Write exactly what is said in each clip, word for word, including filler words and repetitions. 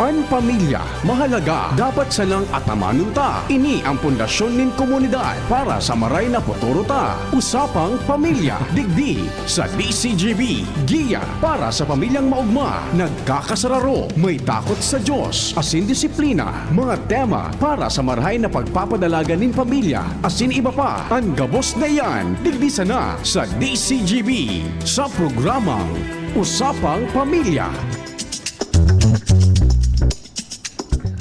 An pamilya mahalaga, dapat sanang atamanon ta. Ini ang pundasyon nin komunidad para sa maray na futuro ta. Usapang Pamilya, digdi sa D C G B. Giya para sa pamilyang maogma, nagkakasararo, may takot sa Diyos, asin disiplina. Mga tema para sa marahay na pagpapadalagan nin pamilya, asin iba pa. An gabos na iyan, digdi sana sa D C G B, sa programang Usapang Pamilya.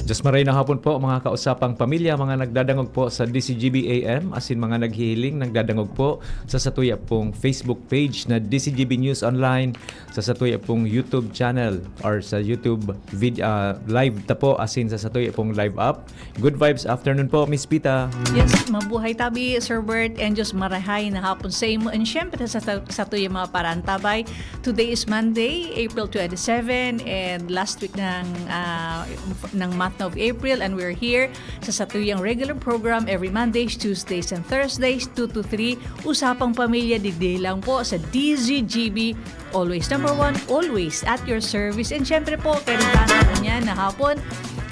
Diyos maray na hapon po, mga kausapang pamilya, mga nagdadangog po sa D C G B A M, asin mga naghihiling, nagdadangog po sa satuya pong Facebook page na D C G B News Online, sa satuya pong YouTube channel or sa YouTube vid-, ah, live ta po, asin sa satuya pong live app. Good vibes afternoon po, Miss Pita. Yes, mabuhay tabi, Sir Bert, and Diyos marahay na hapon sa imo, and syempre sa, sa, satuyang mga parantabay. Today is Monday, April twenty-seven, and last week ng, ah, ng month of April, and we're here sa satuyang regular program every Mondays, Tuesdays, and Thursdays, two to three, Usapang Pamilya, digdi lang po sa D Z G B. Always number one, always at your service. And syempre po, kay Ribana niya na hapon,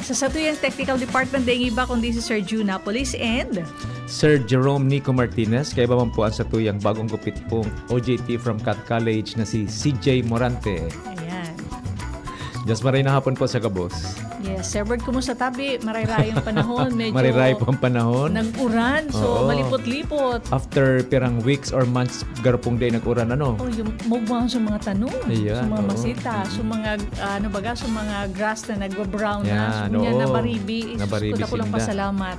sa satuyang technical department, dahil iba kundi si Sir June Napolis and Sir Jerome Nico Martinez, kaiba man po ang satuyang bagong gupit pong O J T from Cat College na si C J Morante. Ayan. Diyos maray na hapon po sa gabos. Yes, Sir Bert, kumusta tabi? Marayray ang panahon. Medyo Marayray po ang panahon. Nag-uran, so Oo. malipot-lipot. After pirang weeks or months, garo pong day nag-uran, ano? Oh, yung maugmahon sa mga tanom, Ayan, sa mga oo. masita, sa Mm. mga, ah, ano baga, sa mga grass na nagwa-brown na, Yan, so, yan, oo. nabaribi. Eh, sus, Nabaribi kuda ko lang sinda. pasalamat.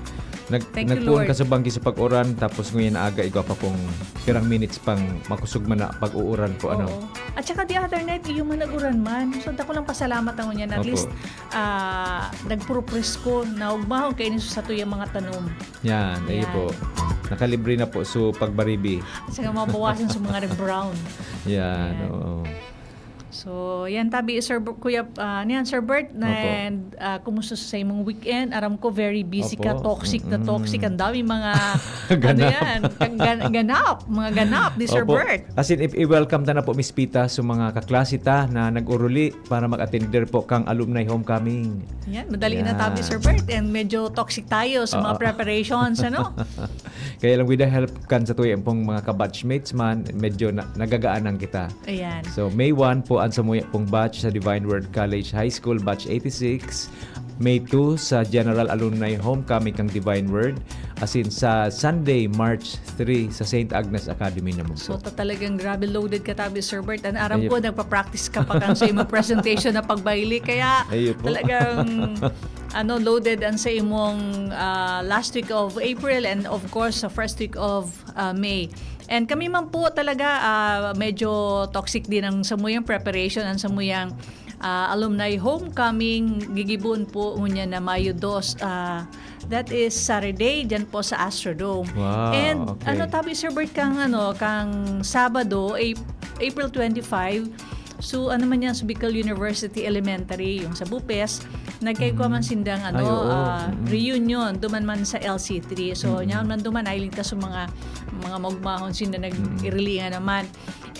Nag-, Thank you, nagpuon Lord. ka sa banggi sa pag-uran, tapos ngayon aga, igwa pa kung pirang minutes pang makusog man na pag-uuran po, ano? Oo. At saka the other night, iyo man nag-uran man. So, dako lang pasalamat ang ngunyan. At Opo. least, ah, nagpurupresko na ugmahon kaini sa satuyang mga tanom. Yan, ayun Yan. po. Nakalibre na po, so pagbaribi. At saka mabawasan sa mga nag-brown. Yan, Yan. oo. So, yan tabi, Sir Ber-, Kuya, ah, ano yan, Sir Bert, Opo. and, ah, kumusta sa imong weekend? Aram ko, very busy ka, Opo. toxic na Mm-mm. toxic, ang daming mga, ano Ganap. yan, gan-, ganap, mga ganap ni Sir Opo. Bert. As in, if i-welcome ta na po, Miss Pita, sa mga kaklase ta na nag-uruli para mag-attender po kang alumni homecoming. Yan, madali na Yan. tabi, Sir Bert, and medyo toxic tayo sa mga Oo. preparations, ano? Kaya lang, with the help kan sa tuya pong mga kabatchmates man, medyo na-, nagagaanan kita. Ayan. So, May one po ang samuya pong batch sa Divine Word College High School, batch eighty-six. May two sa General Alumni Homecoming kang Divine Word. As in, sa Sunday, March three, sa Saint Agnes Academy naman So, po. ta-, talagang grabe loaded ka tabi, Sir Bert. Ang aram Ayun. ko, nagpa-practice ka pa kan sa imong presentation na pagbaili. Kaya Ayun po. talagang, ano, loaded ang sa imong, ah, last week of April and, of course, sa first week of, ah, May. And kami man po talaga, ah, medyo toxic din ang samuyang preparation, ang samuyang, ah, alumni homecoming. Gigibon po ngunyan na Mayo dos, ah, that is Saturday, dyan po sa Astrodome. Wow, And okay. ano, tabi, Sir Bert, kang, ano, kang Sabado, Ap-, April twenty-five, so, ano man yan, sa Bicol University Elementary, yung sa Bupes, nagkaigwa man Mm. sindang, ano, Ay, oo. ah, Mm. reunion, duman man sa L C three. So, Mm. nyaon man duman, ay ligtas sa mga, mga maugmahon sinda nag-, Mm. irilingan naman.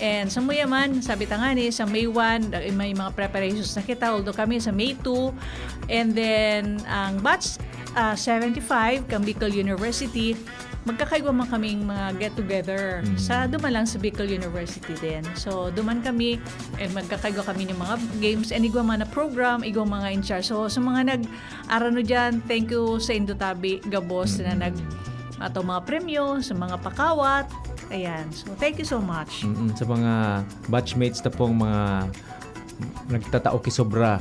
And sa muya man, sabi ta nga ni, sa May one, may mga preparations na kita, although kami sa May two. And then, ang batch, ah, seventy-five, kang Bicol University, magkakaigwa man kaming mga get-together. Mm. Sa, duman lang sa Bicol University din. So, duman kami, eh, magkakaigwa kami ng mga games, and igwa man na program, igwa mga in charge. So, sa mga nag-arano dyan, thank you sa Indotabi, gabos na Mm. nag-, ato mga premyo, sa mga pakawat. Ayan. So, thank you so much. Mm, sa mga batchmates ta pong mga nagtatao ki sobra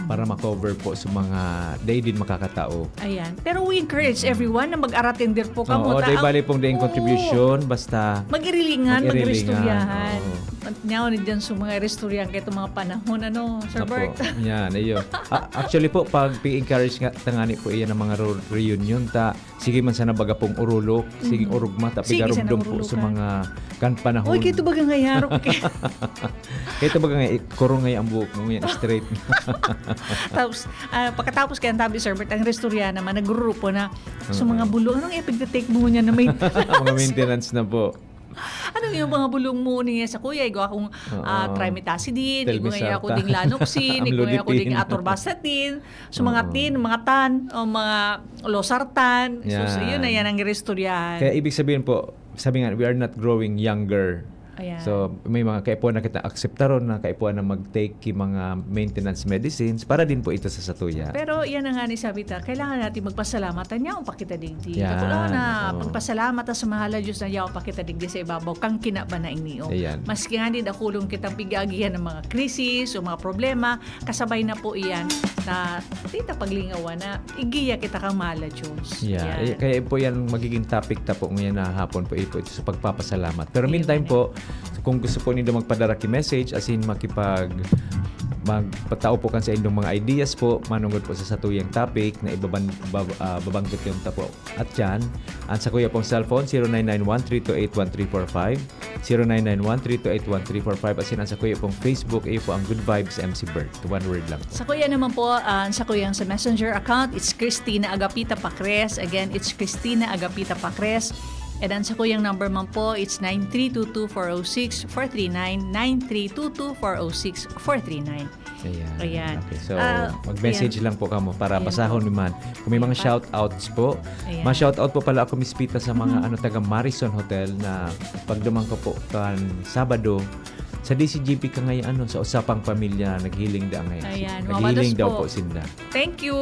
para Mm. ma-cover po sa mga dai din makakatao. Ayan. Pero we encourage Mm. everyone na mag-aratender po kamo, Oo, ta-, dai ang bali pong daing Oo. contribution, basta Mag-irilingan, mag-irilingan, mag-iristoryahan. oo. Nyaon ni dyan sa mga iristoryahan kayo itong mga panahon, ano, Sir Apo. Bert? Yan, ayun. A-, actually po, pag pi-encourage nga, tangani po iyan ang mga ro-, reunion, ta, sige man sana baga pong urulok, sige Mm. urugma, ta, Sige sana pigarumdom po urulok sa ka. mga kan panahon. Uy, kito baga nga yarok, eh. Kito baga nga, eh, kurong nga ang buhok mo, yan, straight. Tapos, ah, pagkatapos kaya ang tabi, Sir Bert, ang restorya naman, naggrupo na. So, Oo. mga bulong, anong ipagte-take mo niya na may Mga maintenance na po. Ano yung mga bulong mo niya sa kuya? Igo akong, ah, Oo. Trimetazidine, igo nga Telmisartan. Ako ding Lanoxin, igo nga ako ding Amlodipine. Atorvastatin. So, mga Oo. tin, mga tan, o mga losartan. So, so, Yan. Yun na yan ang iristoryahan. Kaya ibig sabihin po, sabi nga, we are not growing younger. Ayan. So, may mga kaipuhan na kita akseptaron na kaipuhan na mag-take ki mga maintenance medicines para din po ito sa satuya. Pero yan na nga ni sabi ta, kailangan natin magpasalamat. Yan, pakita digdi. Yan, Ako lang na oo. Pagpasalamat ta sa mahal na Diyos na yaon pa kita digdi sa ibabaw, kang kinaban na inyo. Ayan. Maski nga di dakulong kitang pig-aagihan ng mga krisis o mga problema, kasabay na po iyan na tita paglingawan na igiya kita kang mahal na Diyos. Yeah. Ayan. Eh, kaya po yan magiging topic ta po ngayon na hapon po, eh, po ito sa pagpapasalamat. Pero Ayun meantime na. Po, kung gusto po nindo magpadara ki message, as in makipag-, magpatao po kan sa indong mga ideas po, manungod po sa satuyang topic na ibaban-, bab-, ah, babanggiton ta po. At yan, ang sakuya pong cellphone, zero nine nine one three two eight one three four five, zero nine nine one three two eight one three four five, at yan ang sakuya pong Facebook, iyo po ang Good Vibes M C Bert. One word lang po. Sakuya naman po, ah, ang sakuyang sa Messenger account, it's Christina Agapita Pacres. Again, it's Christina Agapita Pacres. And ang sakuyang number man po, it's nine three two two four oh six four three nine, nine three two two four oh six four three nine. Ayan. Ayan. Okay, so, Ah, mag-message ayan. Lang po kamo para Ayan basahon po. Ni man. Kung may Ayan mga pa. Shoutouts po. Ayan. Ma-shoutout po pala ako, Miss Pita, sa mga, Mhm. Ano, taga Marison Hotel na pagduman ko po kan Sabado, sa D C G P ka ngayon, ano, sa usapang pamilya, naghiling da ngayon. Ayan, Naghiling mamados daw po. Po sinda. Thank you.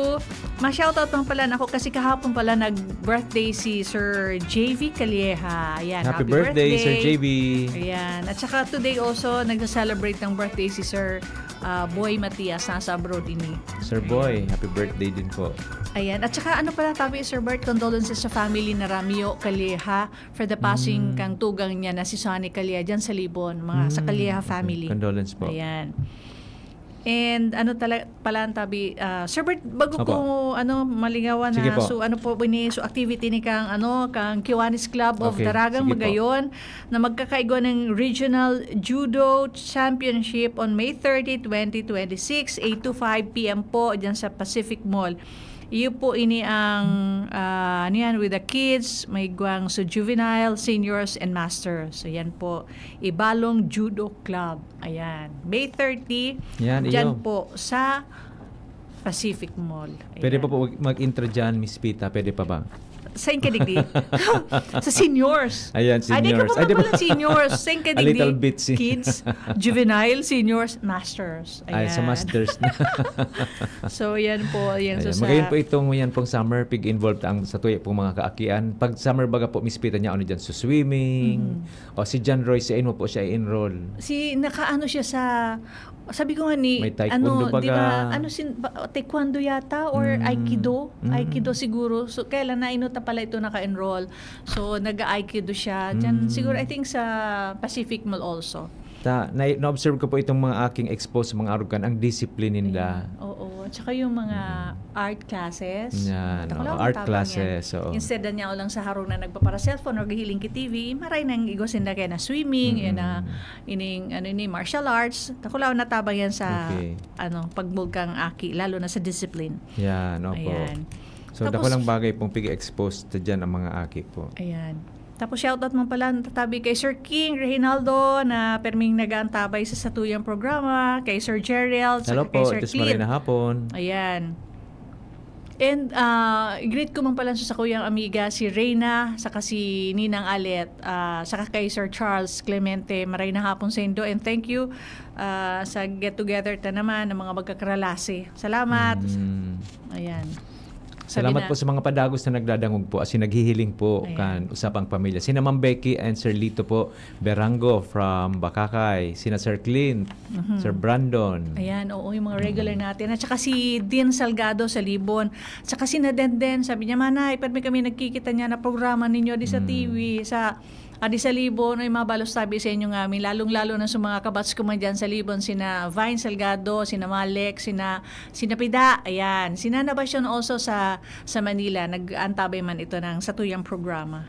Ma-shoutout lang pala ako kasi kahapon pala nag-birthday si Sir J V Calleja. Ayan, Happy happy birthday, Sir birthday. J V. Ayan. At saka today also, nagsa-celebrate ng birthday si Sir, ah, Boy Matias, nasa abroad ini. Sir Ayan. Boy, happy birthday din po. Ayan. At saka ano pala, tabi, Sir Bert, condolences sa family na Ramio Calleja for the passing Mm. kang tugang niya na si Sonny Calleja dyan sa Libon, mga sa Mm, Calleja okay. Family. Condolence po. Ayan. And ano tala-, pala ang tabi, ah, Sir Bert, bago Opo. Ko, ano, malingawan Sige na, po. So ano po, bini, so activity ni kang, ano, kang Kiwanis Club of Okay, Daragang sige po. Magayon na magkakaigwa ng Regional Judo Championship on May thirty, twenty twenty-six, eight to five P M po, dyan sa Pacific Mall. Iyo po ini ang, ah, ano yan, with the kids, may igwang so juvenile, seniors, and masters. So yan po, Ibalong Judo Club. Ayan. May thirty, Yan, dyan iyo. Po sa Pacific Mall. Pwede Ayan. Pa po mag-, mag-intro dyan, Miss Pita. Pwede pa ba? Saan ka digdi? Sa seniors. Ayan, Ay, di ka seniors. Ay, di ba? Pala seniors. Saan ka A little digdi? Bit si- Kids, juvenile, seniors, masters. Ay, sa Ayan. Masters na. So, yan po. Yan, Ayan. So, sa Magayon po itong, yan pong summer, pig-involved ang sa tuya pong mga kaakian. Pag summer baga po, Miss Pita niya, ano dyan, so swimming. Mhm. O si John Roy, sa inyo po siya i-enroll. Si, nakaano siya sa, sabi ko nga ni, May taekwondo ano, di baga. Ba, ano sin-, ba, taekwondo yata or Mm. Aikido? Mm. Aikido siguro. So, kailan na inota pala ito naka-enroll. So, nag-Aikido siya. Diyan, Mm. Siguro, I think sa Pacific Mall also. Ta-, na-, na-observe ko po itong mga aking exposed, mga arugan, ang discipline ninda. Ayan. Oo. At saka yung mga Mm. art classes. Yan, Takulaw oo. Art tabang classes, yan. Oo. Instead na niya lang sa harong na nagpapara-cellphone or gihiling ki T V, maray nang igwa sinda kaya na swimming, Mm. yan na ining, ano ni, martial arts. Takulaw na tabang yan sa, Okay. ano, pagmulkang aki, lalo na sa discipline. Yan, opo. Ayan. So, Tapos dakulang bagay pong pig-expose ta dyan ang mga aki po. Ayan. Tapos shoutout man pala, tatabi kay Sir King Reginaldo na perming nag-aantabay sa satuyang programa, kay Sir Gerald, saka Hello kay po, Sir Diyos Clint. Maray na hapon. Ayan. And, ah, i-greet ko man pala sa sakuyang amiga, si Reyna, saka si Ninang Alet, ah, saka kay Sir Charles Clemente. Maray na hapon sa indo, and thank you, ah, sa get-together ta naman ng mga magkakaralasi. Salamat. Mm. Ayan. Sabi Salamat na po sa mga padagos na nagdadangog po, as in, naghihiling po Ayan. Kan usapang pamilya. Sina Ma'am Becky and Sir Lito po, Berango from Bacacay, sina Sir Clint, Mhm. Sir Brandon. Ayan, oo, yung mga regular Mm. natin. At saka si Dean Salgado sa Libon. At saka si Nadenden, sabi niya, "Manay, permi kami nagkikita niya na programa ninyo di sa Mm. T V, sa, ah, di sa Libon." Ay, mabalos tabi sa inyo nga, may lalong-lalo na sa mga kabats ko man dyan sa Libon, sina Vine Salgado, sina Malek, sina, sina Pida, ayan. Sina Nabasyon also sa, sa Manila, nag-aantabay man ito ng satuyang programa.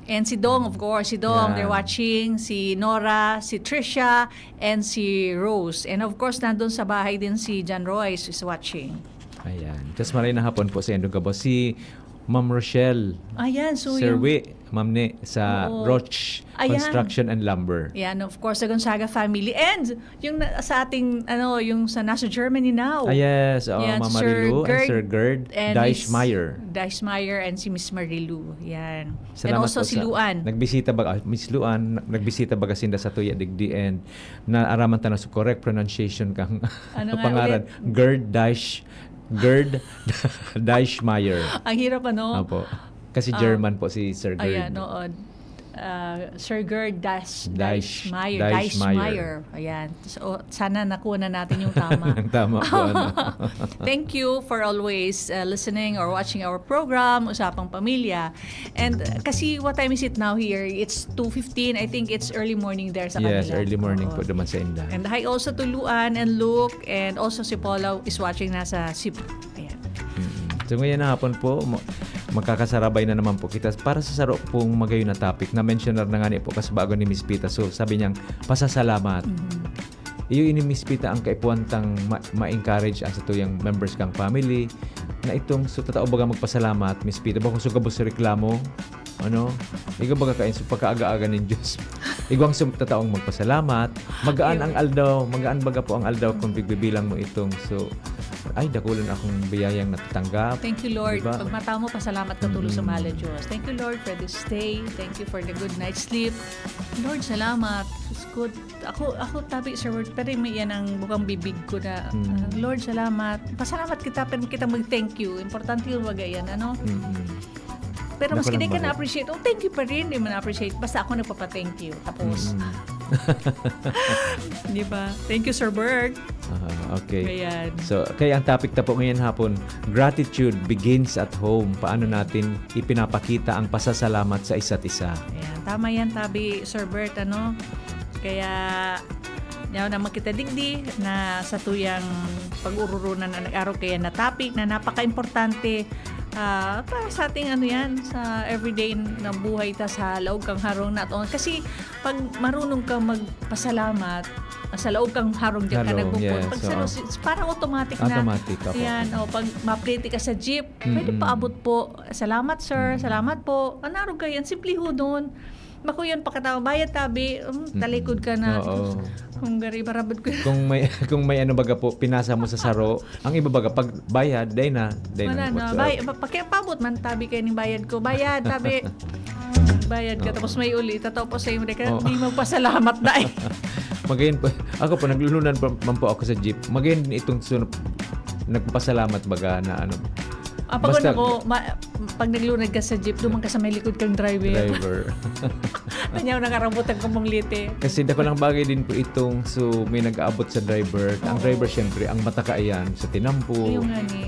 And si Dong, of course, si Dong, Yan. They're watching, si Nora, si Trisha, and si Rose. And of course, nandun sa bahay din si John Royce is watching. Ayan. Just maray na hapon po sa indong gabos. Si Ma'am Rochelle, Ayan, so Sir yung Wi, Ma'am Ni, sa Oo. Roche Ayan. Construction and Lumber. Yan, of course, sa Gonzaga family. And yung na, sa ating, ano, yung sa nasa Germany now. Ah, yes. Oh, Yan, Ma'am Sir Marilu and Gerd Sir Gerd and Miss Deichmeier. Deichmeier and si Miss Marilu. Yan. And Salamat also po si sa Luan. Nagbisita baga, ah, Miss Luan, na-, nagbisita baga sinda sa Tuya Digdi and naaraman ta na sa correct pronunciation kang Ano nga pangaran. ulit? Gerd Deich-, Gerd Deichmeier. Ang hirap, ano? Opo. Kasi Ah, German po si Sir Gerd. ayan, oo. Ah, Sir Gerd Deich-, Deich-, Deichmeier. Deichmeier. Deichmeier. Ayan. So, sana nakuha na natin yung tama. Ang tama po, ano. Thank you for always, uh, listening or watching our program, Usapang Pamilya. And, uh, kasi what time is it now here? It's two fifteen. I think it's early morning there sa Yes, kanila. early morning Oo. po naman sa inda. And hi also to Luan and Luke, and also si Paula is watching nasa Cebu. Ayan. Mm. So, ngayong hapon po, ma-, magkakasarabay na naman po kita para sa saro pong magayon na topic. Na-mention na ngani po kasi bago ni Miss Pita. So, sabi niyang, "Pasasalamat." Mhm. Iyo ini, Miss Pita, ang kaipuhan tang ma-, ma-encourage ang satuyang members kang family na itong sa tatao baga magpasalamat, Miss Pita. Bakong sa gabos sa reklamo, ano? Ikaw baga kain sa pagkaaga-aga nin Diyos. Igwang sa tataong magpasalamat. Magaan Ayun. ang aldaw. Magaan baga po ang aldaw kung bigbibilang mo itong. So, ay, dakulan akong biyayang natatanggap. Thank you, Lord. Diba? Pag mata mo, pasalamat ka tulo sa Mm. mahal na Diyos. Thank you, Lord, for this day. Thank you for the good night's sleep. Lord, salamat. It's good. Ako, ako, tabi, Sir Word, pero may yan ang bukang bibig ko na, Mm. ah, Lord, salamat. Pasalamat kita, pero kita mag-thank you. Importante yung bagay yan, ano? Mm-mm. Pero Naku maski lang di ka bagay. na-appreciate, oh, thank you pa rin, di mo na-appreciate. Basta ako nagpapa-thank you. Tapos, Mm-mm. di ba? Thank you, Sir Bert. Aha, okay. Ayan. So, kaya ang topic ta po ngayon hapon, gratitude begins at home. Paano natin ipinapakita ang pasasalamat sa isa't isa? Ayan. Tama yan, tabi, Sir Bert, ano? Kaya, yaw naman kita digdi na sa tuyang pag-ururunan na nag-arog kaya na topic na napaka-importante, ah, para sa ating ano yan, sa everyday na buhay ta sa laog kang harong naton. Kasi pag marunong ka magpasalamat, sa laog kang harong diyan ka Harong, nagpupun. yes, Pag sa oo. Rosi-, parang automatic na. Automatic, opo. Yan, o, pag maplete ka sa jeep, pwede Mm-mm. paabot po. "Salamat, sir. Mm-mm. Salamat po." Ang narog ka yan, simplihon. Bako yun, pakatawa, "Bayad, tabi." Um, Mm-mm. talikod ka na. Oo. Kung gari, barabad ko. Kung may, kung may ano baga po, pinasa mo sa saro, ang iba baga, pag bayad, day na, day Wala na po. na. So, Bay-, pa-, pakiapabot man, tabi kayo ning bayad ko. "Bayad, tabi." Bayad ka, Oo. tapos may uli, tatapos sa'yo, di ka, Oo. di magpasalamat na eh. Magayon po, ako po, naglulunan pa, man po ako sa jeep. Magayon din itong sunod, nagpapasalamat baga na ano. Ah, pag Basta ano ko, ma-, pag naglunad ka sa jeep, duman ka sa may likod kang driver. Driver. Tanyaw, nakarabutan ka mong liti. Kasi dako lang bagay din po itong, so, may nag-aabot sa driver. Ang Oo. driver, syempre, ang mata kaiyan sa tinampo. Yung nga ni.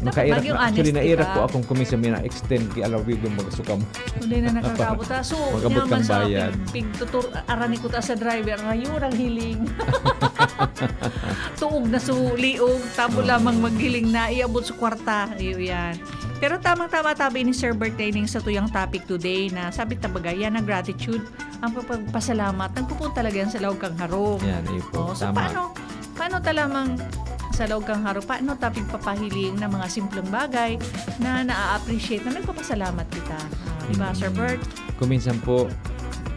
Nakaira-, Dapat maging actually, honest naira kita. po akong kuminsan may na-extend kay Alawigo, magsukam. Hindi na nakakaabot, ha? So, Mag-abot yaman kang sa bayad. pig-, pigtutur-, arani ko ta sa driver, ngayon ang hiling. Tuog na su liog, tabo Oo. lamang maghiling na, iabot sa kwarta. Iyo yan. Pero tamang-tama, tabi ni Sir Bert, na ining sa tuyang topic today na sabi ta baga, yan ang gratitude, ang pagpasalamat, nagpupunta talaga yan sa laog kang harong. Yan, iyo po. Oh, so, Tama. paano, paano ta lamang sa laog kang harong, paano ta pigpapahiling ng mga simpleng bagay na naa-appreciate, na nagpapasalamat kita? Ah, di ba, Sir Mm. Bert? Kung minsan po,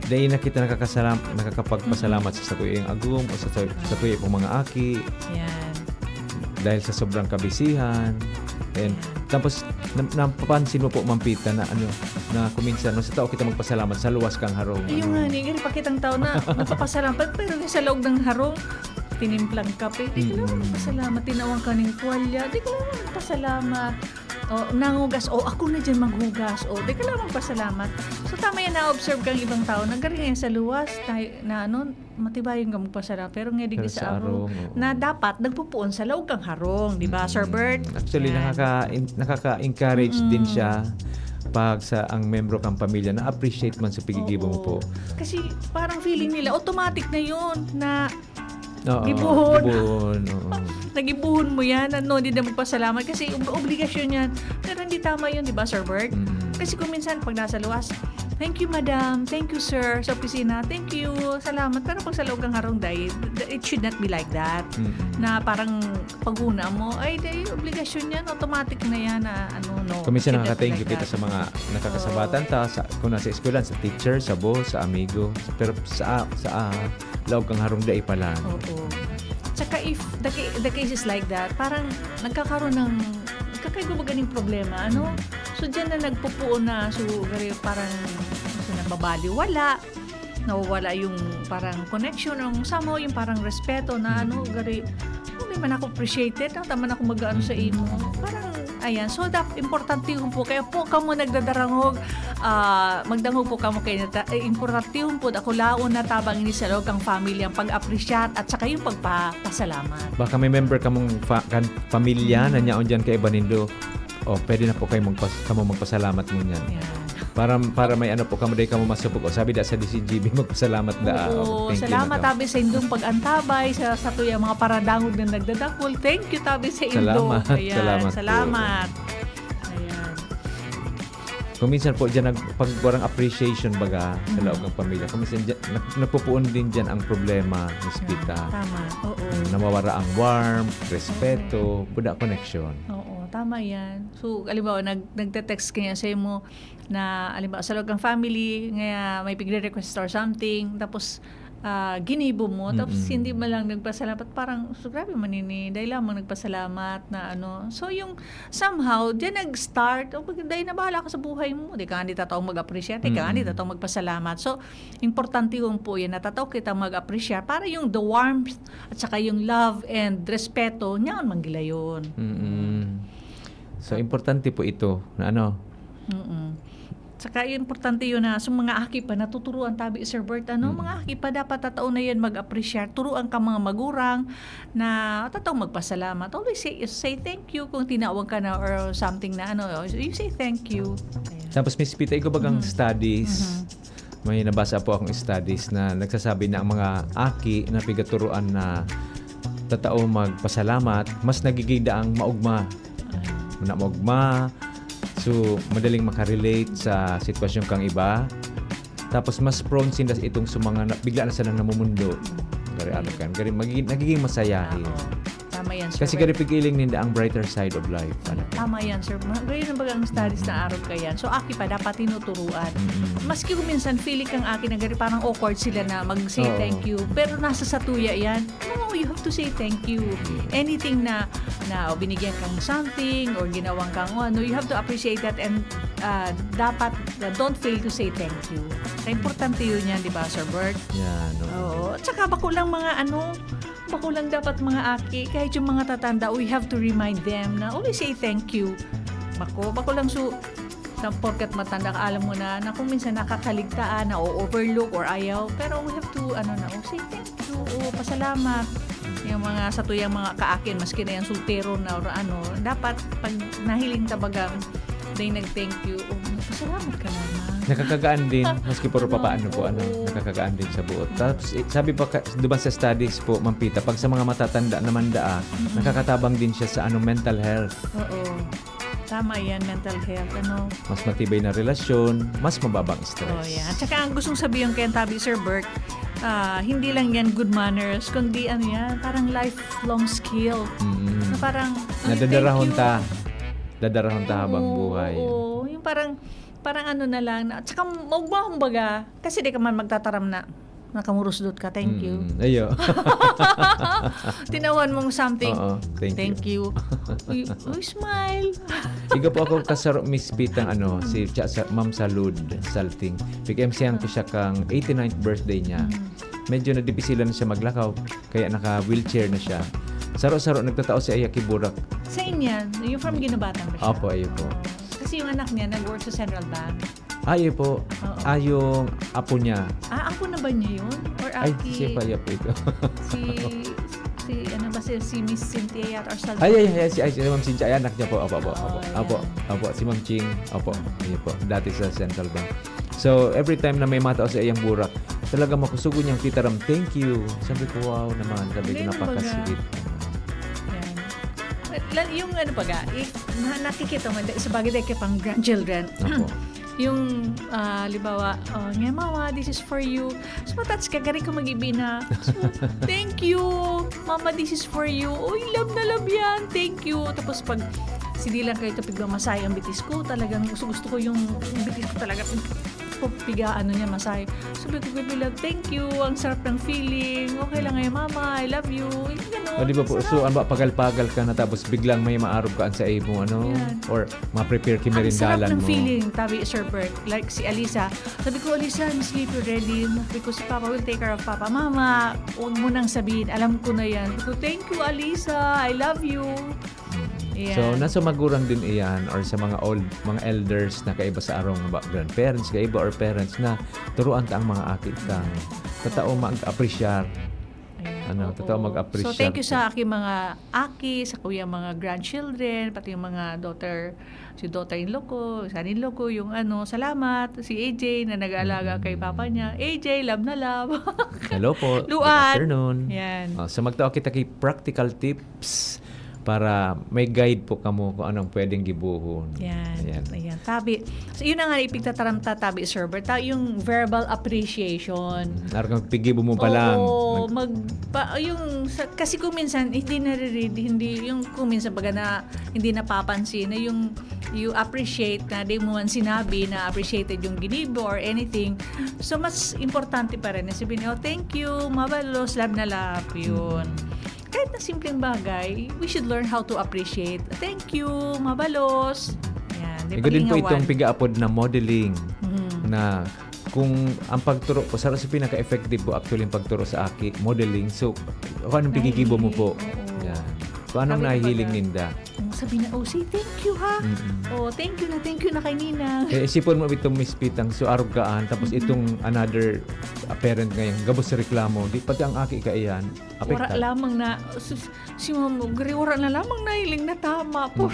dahil na kita nakakasalam-, nakakapagpasalamat Mm. sa satuyang agom o sa, sa, sa tuyo pong mga aki. Yan. Dahil sa sobrang kabisihan. And, Yan. tapos, na-, napapansin mo po, Ma'am Pita, na ano, na kung minsan, no, sa tao kita magpasalamat, sa luwas kang harong, Ayun ano. nga, ni, gani pakitang tao na nagpapasalamat, pero sa laog ng harong, tinimplang kape. Di ka lang Mm. magpasalamat, tinawang ka ng tuwalya. Di ka lang magpasalamat. O, nangugas. O, ako na dyan maghugas. O, di ka lang magpasalamat. So, tama yan, na-observe kang ibang tao na galing yan sa luwas, tayo, na ano, matibayon ka magpasalamat. Pero nga, di Pero sa sa aro, arong, oo. na dapat nagpupuon sa laog kang harong, di ba, Sir Mm. Bert? Actually, Yan. nakaka-, in-, nakaka-encourage din Mm-mm. siya pag sa, ang membro kang pamilya na-appreciate man sa pigigibo mo Oo. po. Kasi parang feeling nila, automatic na yun, na Oo, gibuhon. gibuhon, oo. Nagibuhon mo yan, ano, di na magpasalamat kasi ob-, obligasyon yan. Pero hindi tama yun, di ba, Sir Bert? Mm. Kasi kung minsan, pag nasa luwas, "Thank you, madam. Thank you, sir, sa opisina. Thank you. Salamat." Pero pag sa loob ng harong, dai, it should not be like that. Mm-mm. Na parang paguna mo, "Ay, dai, obligasyon yan. Automatic na yan." Na, ano, no. Kung minsan, it should not be nakaka-thank you like kita that. Sa mga nakakasabatan Oo. ta, sa, kung nasa eskwelahan, sa teacher, sa boss, sa amigo. Pero sa, sa, ah, laog kang harong, dai pa lang. Oo. Tsaka if the ca-, the case is like that, parang nagkakaroon ng, nagkakaroon ba ganing problema, ano? Mm. So, dyan na nagpupuon na, so, gari-, parang, so, nababaliwala, nawawala yung parang connection, yung somehow yung parang respeto na, Mm. ano, gari-, "Oh, di man ako appreciated, no? Tama na ako mag-ano sa Mm. imo." Parang, ayan. So, dap-, importantehon po, kaya po kamo nagdadarangog, ah, magdangog po kamo kay nata-, eh, importantehon po, dakulaon na tabang ini sa loob kang family ang pag-appreciate at saka yung pagpapasalamat. Baka may member kamong fa-, kan, pamilya na Mm. nyaon dyan kaiba nindo. O, pwede na po kayo magpas-, kamo magpasalamat ngunyan. Yan. Para, para may ano po kamo, dai kamo masubog. O, sabi da sa D C G B, magpasalamat da. Oo, O, thank you salamat, na daw. Tabi, sa indong pag-antabay sa, sa tuyang mga paradangog na nagdadakul. Thank you, tabi, sa indo. Salamat, Ayan, salamat po. salamat. Ayan. Kung minsan po, dyan nag-, pag warang appreciation, baga, sa Mhm. laog ng pamilya, kung minsan dyan, nag-, nagpupuon din dyan ang problema, Miss Pita. Tama, oo. Nawawara ang warmth, respeto, Okay. buda connection. Oo, tama yan. So, halimbawa, nag-, nagte-text ka niya, sa'yo mo na, halimbawa, sa loob ng family, ngaya may pigre-request or something, tapos, ah, ginibo mo, tapos Mm-mm. hindi man lang nagpasalamat, parang, "So, grabe man ini, dai lamang nagpasalamat na ano." So, yung somehow, diyan nag-start, "O, dai na, bahala ka sa buhay mo. Di ka nga, di tataong mag-appreciate, di ka nga, di Mm-mm. tataong magpasalamat." So, importante yun po yan, na tatao kita mag-appreciate para yung the warmth at saka yung love and respeto, niyan man gila yun. Mm-mm. So, Tap- importante po ito na ano, Mm. Tsaka importante yun na sa mga aki pa, natuturuan tabi, Sir Bert, ano? Mm. Mga aki pa, dapat tatao na yan mag-appreciate. Turuan ka mga magurang na tatao magpasalamat. Always say, say thank you kung tinawag ka na or something na ano, you say thank you. Ayan. Tapos, Miss Pita, ikaw bagang Mhm. studies? Mhm. May nabasa po akong studies na nagsasabi na ang mga aki na pigaturuan na tatao magpasalamat, mas nagiging daang maugma. Ah. Na maugma, so, madaling makarelate sa sitwasyon kang iba. Tapos, mas prone sinda itong sa mga na, bigla na silang namumundo. Gari, ano Mm. kan, gari, magi-, nagiging masayahin. Oo. Tama yan, Sir Kasi Bert. gari, pigiling ninda ang brighter side of life. Ano po? Tama yan, Sir. Ma-, ganyan ang bagang studies Mm. na arog ka yan. So, aki pa, dapat tinuturuan. Mm. Maski kung minsan, feeling kang aki na gari, parang awkward sila na mag-say Oo. thank you. Pero nasa satuya yan. No, you have to say thank you. Mm. Anything na, na, o, binigyan kang something or ginawang kang ano, you have to appreciate that and, ah, dapat, uh, don't fail to say thank you. Kaya importante yun yan, di ba, Sir Bert? Yan, oo. Oo. At saka bako lang mga ano, bako lang dapat mga aki, kahit yung mga tatanda, we have to remind them na always say thank you. Bako, bako lang su-, na porket matanda ka, alam mo na, na kung minsan nakakaligtaan, na-o-overlook or ayaw, pero we have to, ano na, oh, say thank you, oh, pasalamat. Yung mga satuyang mga kaakin, maski na yung soltero na or ano, dapat pag nahiling ta bagang, day nag-thank you, oh, pasalamat ka naman. Nakakagaan din, maski puro Ano, papaano po, ano, oo. nakakagaan din sa buot. Tapos, eh, sabi pa ka, duman sa studies po, Ma'am Pita, pag sa mga matatanda naman daa, Mm. nakakatabang din siya sa, ano, mental health. Oo. Tama yan, mental health, ano? Mas matibay na relasyon, mas mababang stress. Oh, yeah. At saka ang gustong sabihin ko yan, tabi, Sir Bert, ah, hindi lang yan good manners, kundi ano yan, parang lifelong skill. Mm-mm. Na parang, "Ay, Nadadarahon thank you." ta. Dadarahon ta habang Oo, buhay. oo. Yung parang, parang ano na lang, na, at saka maugma, kumbaga, kasi di ka man magtataram na, nakamurusdot ka, "Thank you." Mm, ayo. Tinawan mong something, Oo, "Thank you." "Thank you." Uy, uy, smile. Iga po ako kasaro, Miss Pitang, ano, si Cha-, sa, Ma'am Salud Salting. Pig-M C-han ko siya kang eighty-ninth birthday niya. Mm. Medyo nadibisilan siya maglakaw, kaya naka-wheelchair na siya. Saro-saro, nagtatao si Ayaki Burak. Sa inyan? Yung from Guinobatan ba siya? Opo, ayun po. Oo. Kasi yung anak niya nag-work sa Central Bank. Ay, iyo po. Oo. Ah, yung apo niya. Ah, apo na ba niya yun? Or Ay, aki? Siya pa, iyo po ito. Si, si, ano ba, si, si Miss Cynthia yata or Salvador? Ay, ay, ay, si, ay, si Ma'am Cynthia, ay, anak niya po. Opo, opo, opo. Oo, Opo, yan. opo, si Ma'am Ching. Opo, iyo po. Dati sa Central Bank. So, every time na may matao sa iyang burak, talaga makusugo niyang titaram, "Thank you." Sabi ko, "Wow naman." Sabi ko, Hindi, "Napaka-sweet." Yan. La-, yung ano pa ga, i-, na-, nakikita mo, sa bagay, dahil kay pang grandchildren. Opo. Yung, ah, halimbawa, oh, "Nga, mama, this is for you." So, ma-touch ka, gari ka mag-ibi na. So, "Thank you, mama, this is for you." Uy, love na love yan. "Thank you." Tapos pag sinilang kayo, tapos masahe ang bitis ko, talagang gusto, gusto ko yung, yung bitis ko talaga. Pag piga, ano niya, masahe. Sabi ko, "Baby love, thank you. Ang sarap ng feeling. Okay lang ngayon, mama. I love you." Yung ganon, O, di ba po? Sarap. So, ano ba, pagal-pagal ka na tapos biglang may maarog ka sa imo, ano? Yan. Or ma-prepare ki Ang sarap merindalan ng mo. Feeling, tabi, Sir Bert. Like si Alisa. Sabi ko, "Alisa, I'm sleep ready." Sabi ko, "Si Papa will take care of Papa." "Mama, huwag mo nang sabihin. Alam ko na yan." Sabi ko, "Thank you, Alisa. I love you." Mm. Yan. So, nasa magurang din iyan or sa mga old, mga elders na kaiba sa arong ba, grandparents kaiba or parents na turuan ta ang mga aki ta. Tatao Oo. mag-appreciate. Ayan, Ano, oo. Tatao mag-appreciate. So, thank you sa aking mga aki, sa kuya, mga grandchildren, pati yung mga daughter, si daughter-in-law ko, son-in-law ko, yung ano, salamat. Si A J na nag-aalaga Mm. kay papa niya. A J, love na love. Hello po. Good Luan. Afternoon. Yan. Oh, so magtao kita ki practical tips para may guide po kamo kung anong pwedeng gibohon. Yan. Ayan. Ayan. Tabi. So, yun na nga, ipigtataram ta, tabi, Sir Bert, ta-, yung verbal appreciation. Mm, arang pigibo mo pa lang. Oo, Nag- mag-, pa, yung, sa, kasi kung minsan, hindi nare-read, hindi, yung kung minsan baga na, hindi napapansin, na yung, you appreciate na, di mo man sinabi na appreciated yung ginibo or anything. So, mas importante pa rin na sabihin, "Oh, thank you, mabalos, love na love." Yun. Mm. Kahit na simpleng bagay, we should learn how to appreciate. "Thank you, mabalos." Yan, di Igo din po pag-ingawan. Itong piga-apod na modeling Mm. na kung ang pagturo po, sa pinaka-effective po actually yung pagturo sa aki, modeling. So, kung anong Nahihiling. Pigigibo mo po. Oo. Yan. Kung anong Sabi ko nahihiling pala, ninda. Kung sabi na, "Oh, say thank you, ha?" Mm-mm. "Oh, thank you na, thank you na kay Ninang." Eh, isipon mo itong Miss Pitang, so arog kaan, tapos Mm-mm. itong another, ah, parent ngayon, gabos sa reklamo, di pati ang aki kaiyan, Wara apekta. Lamang na, sus, si Ma'am Gre, wara na lamang nahiling na tama. Puro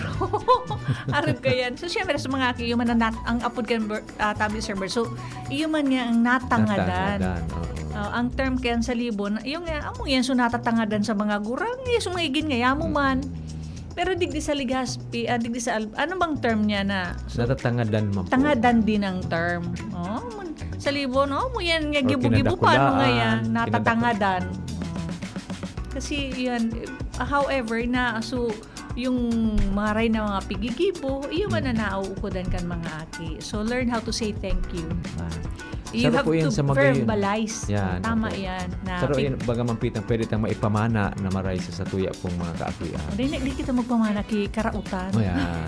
arog ka yan. So, syempre, sa mga aki, yung mananat-, ang apod kan ber-, ah, tabi, Sir Bert. So, iyo man nga ang natangadan. Natangadan, oo. Oh, ang term kayan sa Libon, yung, ah, amo yan, so natatangadan sa mga gurang, yung sa mga igin nga, yamo man. Mm. Pero digdi sa Legazpi, ah, digdi sa Al-, ano bang term niya na? So, Natatangadan man po. Tangadan din ang term. Oh, man, sa Libon, oh, mo yan nga Or gibo-gibo, paano nga yan? kinadakulaan, Natatangadan. kinadakulaan. Oh. Kasi yan, eh, however, na, so, yung maray na mga pigigibo, iyo man Mm. na nauukodan kan mga aki. So, learn how to say thank you. Ah. You Saro have po yan to sa magayon. Verbalize. Yan, Tama opo. Yan. Na Saro pig- yan, baga man pitang pwede tang maipamana na maray sa, sa tuya pong mga kaakian. Di, di kita magpamana ki karautan. Ayan.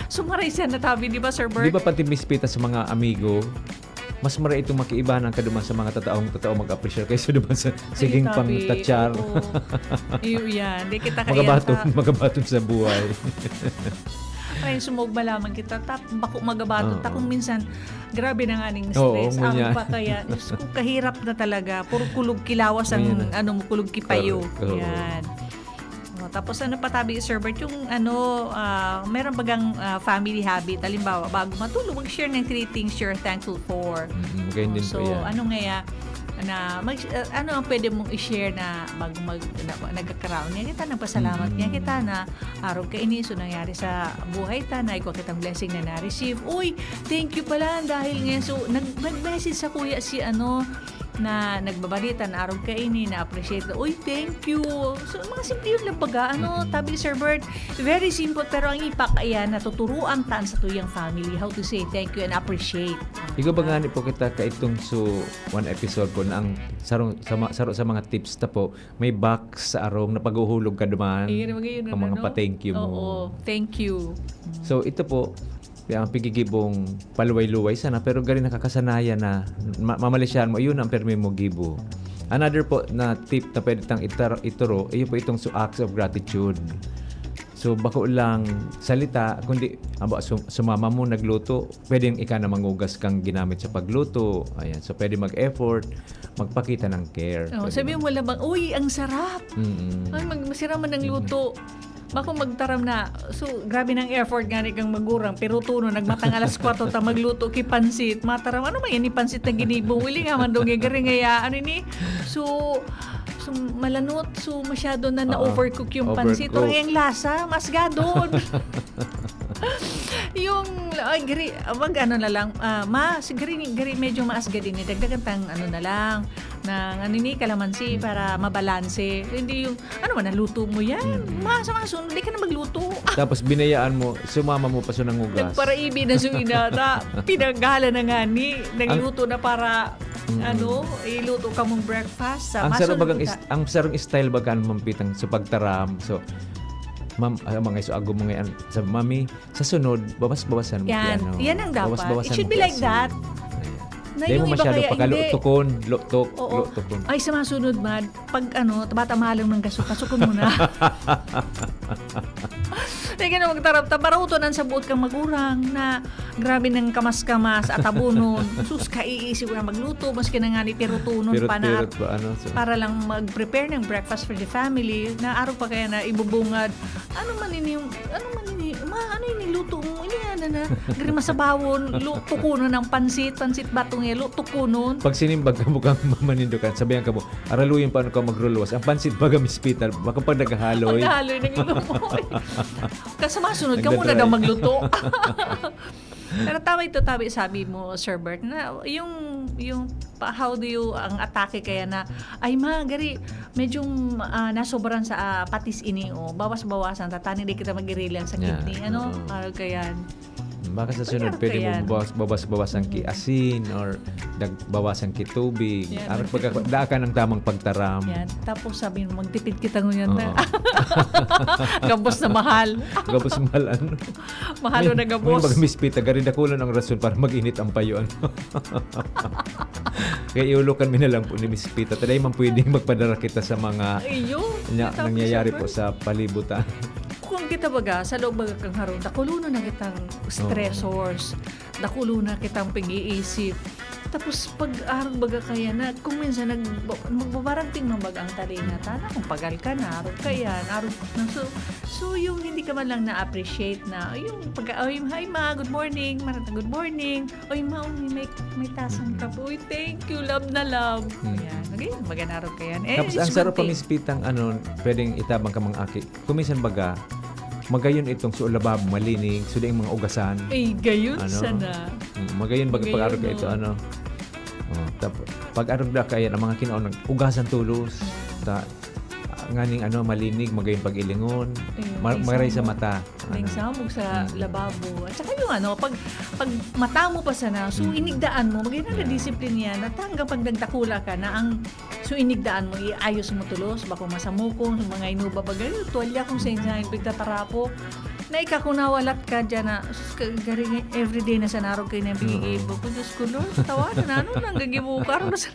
So, maray siya natabi, di ba, Sir Bert? Di ba pati Miss Pita sa mga amigo, mas maray itong makiiba ng kaduman sa mga tataong, tatao mag-appreciate kaysa duman sa Ay, siging tabi. Pangtatsar. Oo. Iyo yan. Di kita kaya Magabaton, sa magabaton sa buhay. Ay, sumugba lamang kita. Tap-, bako magabaton. Oo. Ta kung minsan, grabe na nga ning Oo, stress. Ang ngunyan. Pa kaya, Diyos ko, kahirap na talaga. Puro kulog kilawas ang, Ngunyan na. Ano mo, kulog kipayo. Correct. Oo. Yan. Oh, tapos ano pa tabi, Sir Bert, yung ano, ah, meron bagang, ah, family habit. Halimbawa, bago matulog, mag-share ng three things you're thankful for. Mm, ganyan Oh, din po so, yan. Ano nga ya-, na mag-, ah, ano ang pwede mong i-share na mag-, mag-, na, nagkakaraon nga kita, nagpasalamat nga Mm. kita na arog kaini, so nangyari sa buhay ta, na igwa kitang blessing na na-receive. Uy, thank you pala dahil nga, so, nag-, nag-message sa kuya si ano, na nagbabalita na arog kaini, na-appreciate na, "Uy, thank you." So, mga simple yun lang baga, ano, Mm. tabi, Sir Bert, very simple, pero ang ipak, ayan, natuturuan ta an satuyang family how to say thank you and appreciate. Igo ba nga ni po kita kaitong so one episode po na ang sarong, sa ma-, saro sa mga tips ta po, may box sa arong na paghuhulog ka duman Ayun, mga yun, ang mga ano? Pa-thank you mo. Oo, thank you. So, ito po, ang pigigibong paluway-luway sana, pero gari nakakasanayan na ma-, mamalisyahan mo, yun ang permi mo gibo. Another po na tip na pwede tang itar-, ituro, iyo po itong so acts of gratitude. So, bako lang salita, kundi, aba, sum-, sumama mo, nagluto, pwedeng ika na mangugas kang ginamit sa pagluto. Ayan. So, pwede mag-effort, magpakita ng care. Oh, Pwede sabi mag- mo lamang, "Uy, ang sarap!" Mm-mm. Ay, mag-, masira man ang Mm-mm. luto. Bako magtaram na, so, grabe ng effort nga ni kang magurang, pero tuno, nagmatang alas kwatro ta magluto ki pansit. Mataram, ano man yan ni pansit na ginibo? Wili nga man dong gari ngaya, ano ni? So, so, malanot, so, masyado na Oo. na-overcook yung pansit. Overcook. Pero yung lasa, mas gadon. Yung, ay, gari, wag ano na lang, ah, mas, gari, gari, medyo maas gadi ni, dagdagan tang ano na lang, ng ano ni, kalamansi Mm. para mabalanse. Hindi yung, ano man, naluto mo yan. Mm. Masa, masa, hindi ka na magluto. Tapos binayaan mo, sumama mo pa sa nangugas. Nagparaibi na sa inata. Pinaghala na nga ni, nagluto na para, Mm. ano, iluto ka mong breakfast. Sa Ang sarong masunod bagang kita. is-, ang sarong style baga, Ma'am Pitang, sa pagtaram. So, ma'am, ah, mga iso, agom mo ngayon, sa mami, sa sunod, bawas-bawasan mo Yan. yan, oh. Yan ang dapat. Bawas-bawasan It should mo be like kasi. that. Ayan. Na Dahil yung mo iba masyado kaya pakalutukon, hindi. Lutok, Oo. lutukon. Ay, sa mga sunod, Mad, pag ano, bata mahalang ng gaso, kasukon mo na. Dahil ka na magtarap, tabaroton ang sabuot kang magurang na grabe ng kamas-kamas at tabunon. Sus, kaiisip ko na magluto, maski na nga ni pirutunon pa na Pirot-pirot pa, ano, so. para lang mag-prepare ng breakfast for the family, na araw pa kaya na ibubungad. Ano man ini, ano man ini, ma, ano ini luto mo? Ini nga na na. Gari masabawon, lu-, tukunon ang pansit, pansit batong yelo, tukunon. Pag sinimbag ka mo kang mamanindokan, sabihan ka mo, "Araluyan pa ano ka magruluwas. Ang pansit baga mispita, baka pag naghahaloy." Maghahaloy ng inumoy. Kasi masunod ka muna Nagdadry. daw magluto. Pero tama ito, tama yung sabi mo, Sir Bert, na yung, yung pa-, how do you, ang atake kaya na, "Ay, ma, gari, medyo, ah, nasobran sa, ah, patis ini, oh, bawas-bawasan, ta, tani di kita magirilang sa Yeah, kidney," ano? oo. Ah, kaya, Baka sa sunod, Pwede pwede mo yan. bawas-, bawas-bawasan ki Mm. asin or dag-, bawasan ki tubig. Yan, Arang magtipid. pagka-, daakan ang tamang pagtaram. Yan. Tapos sabi mo, "Magtipid kita ngunyan na." Oo. Gabos na mahal. Gabos mahal, ano? Mahal May, na gabos. may mga mispita, gari dakulan ang rason para mag-init ang payo, ano? Kaya iulokan mi na lang po ni Miss Pita. Taday man pwede magpadara kita sa mga Ayun, nya-, tapos nangyayari sabi po sa palibutan. Kung kita baga, sa loob baga kang harong, dakulonon na kitang stressors, Oo. dakulonon na kitang pag-iisip. Tapos pag arog baga kaya na, kung minsan nag-, magbabaragting man baga ang talinga, Mm. tana kung pagal ka na, arog ka yan, arog na. So, so yung hindi ka man lang na-appreciate na, yung pag, "Ay, hi ma, good morning, Marata, good morning. Oy, ma, oh, may, may tasang Mm. kape. Uy, thank you, love na love." Mm. Yan. Okay, maganarog ka yan. Eh, Tapos, ang it's sarap good pa, thing. Miss Pitang, ano, pwedeng itabang ka mga aki. Kung minsan baga, magayon itong sa lababo, malinig, so, yung mga ugasan. Ay, gayon Ano? sana. Mm, magayon baga Magayon, pag-arog ka ito, no? ano. Oh, tap-, pag-arog na ka yan, ang mga kinaon, ugasan tulos. Mm. Ta-, ah, nganing, ano, malinig, magayon pag-ilingon. Ayun, Ma-, may maray sa samog. mata. May Ano? samog sa Mm. lababo. At saka yung, ano, pag, pag mata mo pa sana, so, Mm. inigdaan mo, magayon na Yeah. disiplina yan. At hanggang pag nagdakula ka na, ang So, inigdaan mo, iayos mo tulos, bako masamukon, mga inuba, bagay, tuwalya kung sa inyo pagtatarapok. Na ika, kung nawalat ka dyan na, sus, ka-, garing, everyday na sa narog kayo na yung Oo. bigigay mo. Kung Diyos ko, Lord, tawanan na, ano nang gagibukar mo sa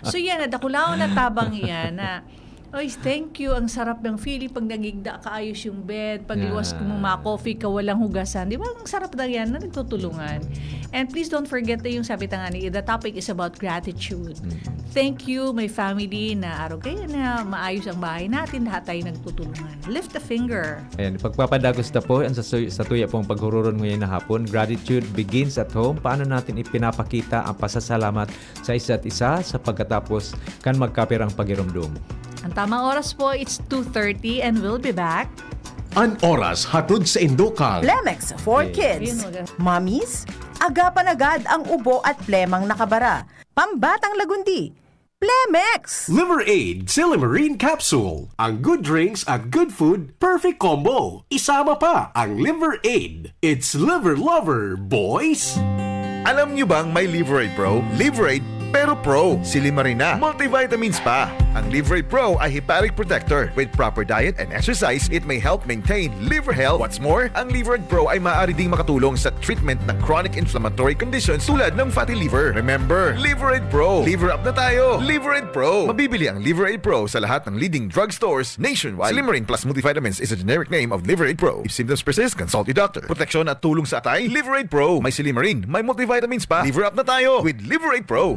So, yan, nadakulaon na tabang yan na, "Ay, thank you, ang sarap ng feeling pag nagigda, kaayos yung bed, pag liwas ko mo, Yeah. ma-coffee ka, walang hugasan." Di ba, ang sarap na yan na nagtutulungan. And please don't forget na yung sabi ta nga ni, the topic is about gratitude. Mm. Thank you, my family, na araw kayo na maayos ang bahay natin, lahat tayo nagtutulungan. Lift a finger. Ayan, pagpapadagos na po, ang sa, sa tuya pong paghururon ngayon na hapon, gratitude begins at home. Paano natin ipinapakita ang pasasalamat sa isa't isa sa pagkatapos kan magkapirang pagirumdom? Ang tamang oras po, it's two thirty and we'll be back. An oras hatod sa Indokal. Plemex for Yes. Kids. Ayun, wag- Mommies, agapan agad ang ubo at plemang nakabara. Pambatang lagundi. Plemex! Liver Aid Silymarin Capsule. Ang good drinks at good food, perfect combo. Isama pa ang Liver Aid. It's Liver Lover, boys! Alam nyo bang may Liver Aid Pro? Liver Aid, pero Pro. Silymarin na. Multivitamins pa. Ang Liver Aid Pro ay hepatic protector. With proper diet and exercise, it may help maintain liver health. What's more, ang Liver Aid Pro ay maaari ding makatulong sa treatment ng chronic inflammatory conditions tulad ng fatty liver. Remember, Liver Aid Pro. Liver up na tayo. Liver Aid Pro. Mabibili ang Liver Aid Pro sa lahat ng leading drugstores nationwide. Silymarin Plus Multivitamins is a generic name of Liver Aid Pro. If symptoms persist, consult your doctor. Proteksyon at tulong sa atay, Liver Aid Pro. May silymarin, may multivitamins pa. Liver up na tayo with Liver Aid Pro.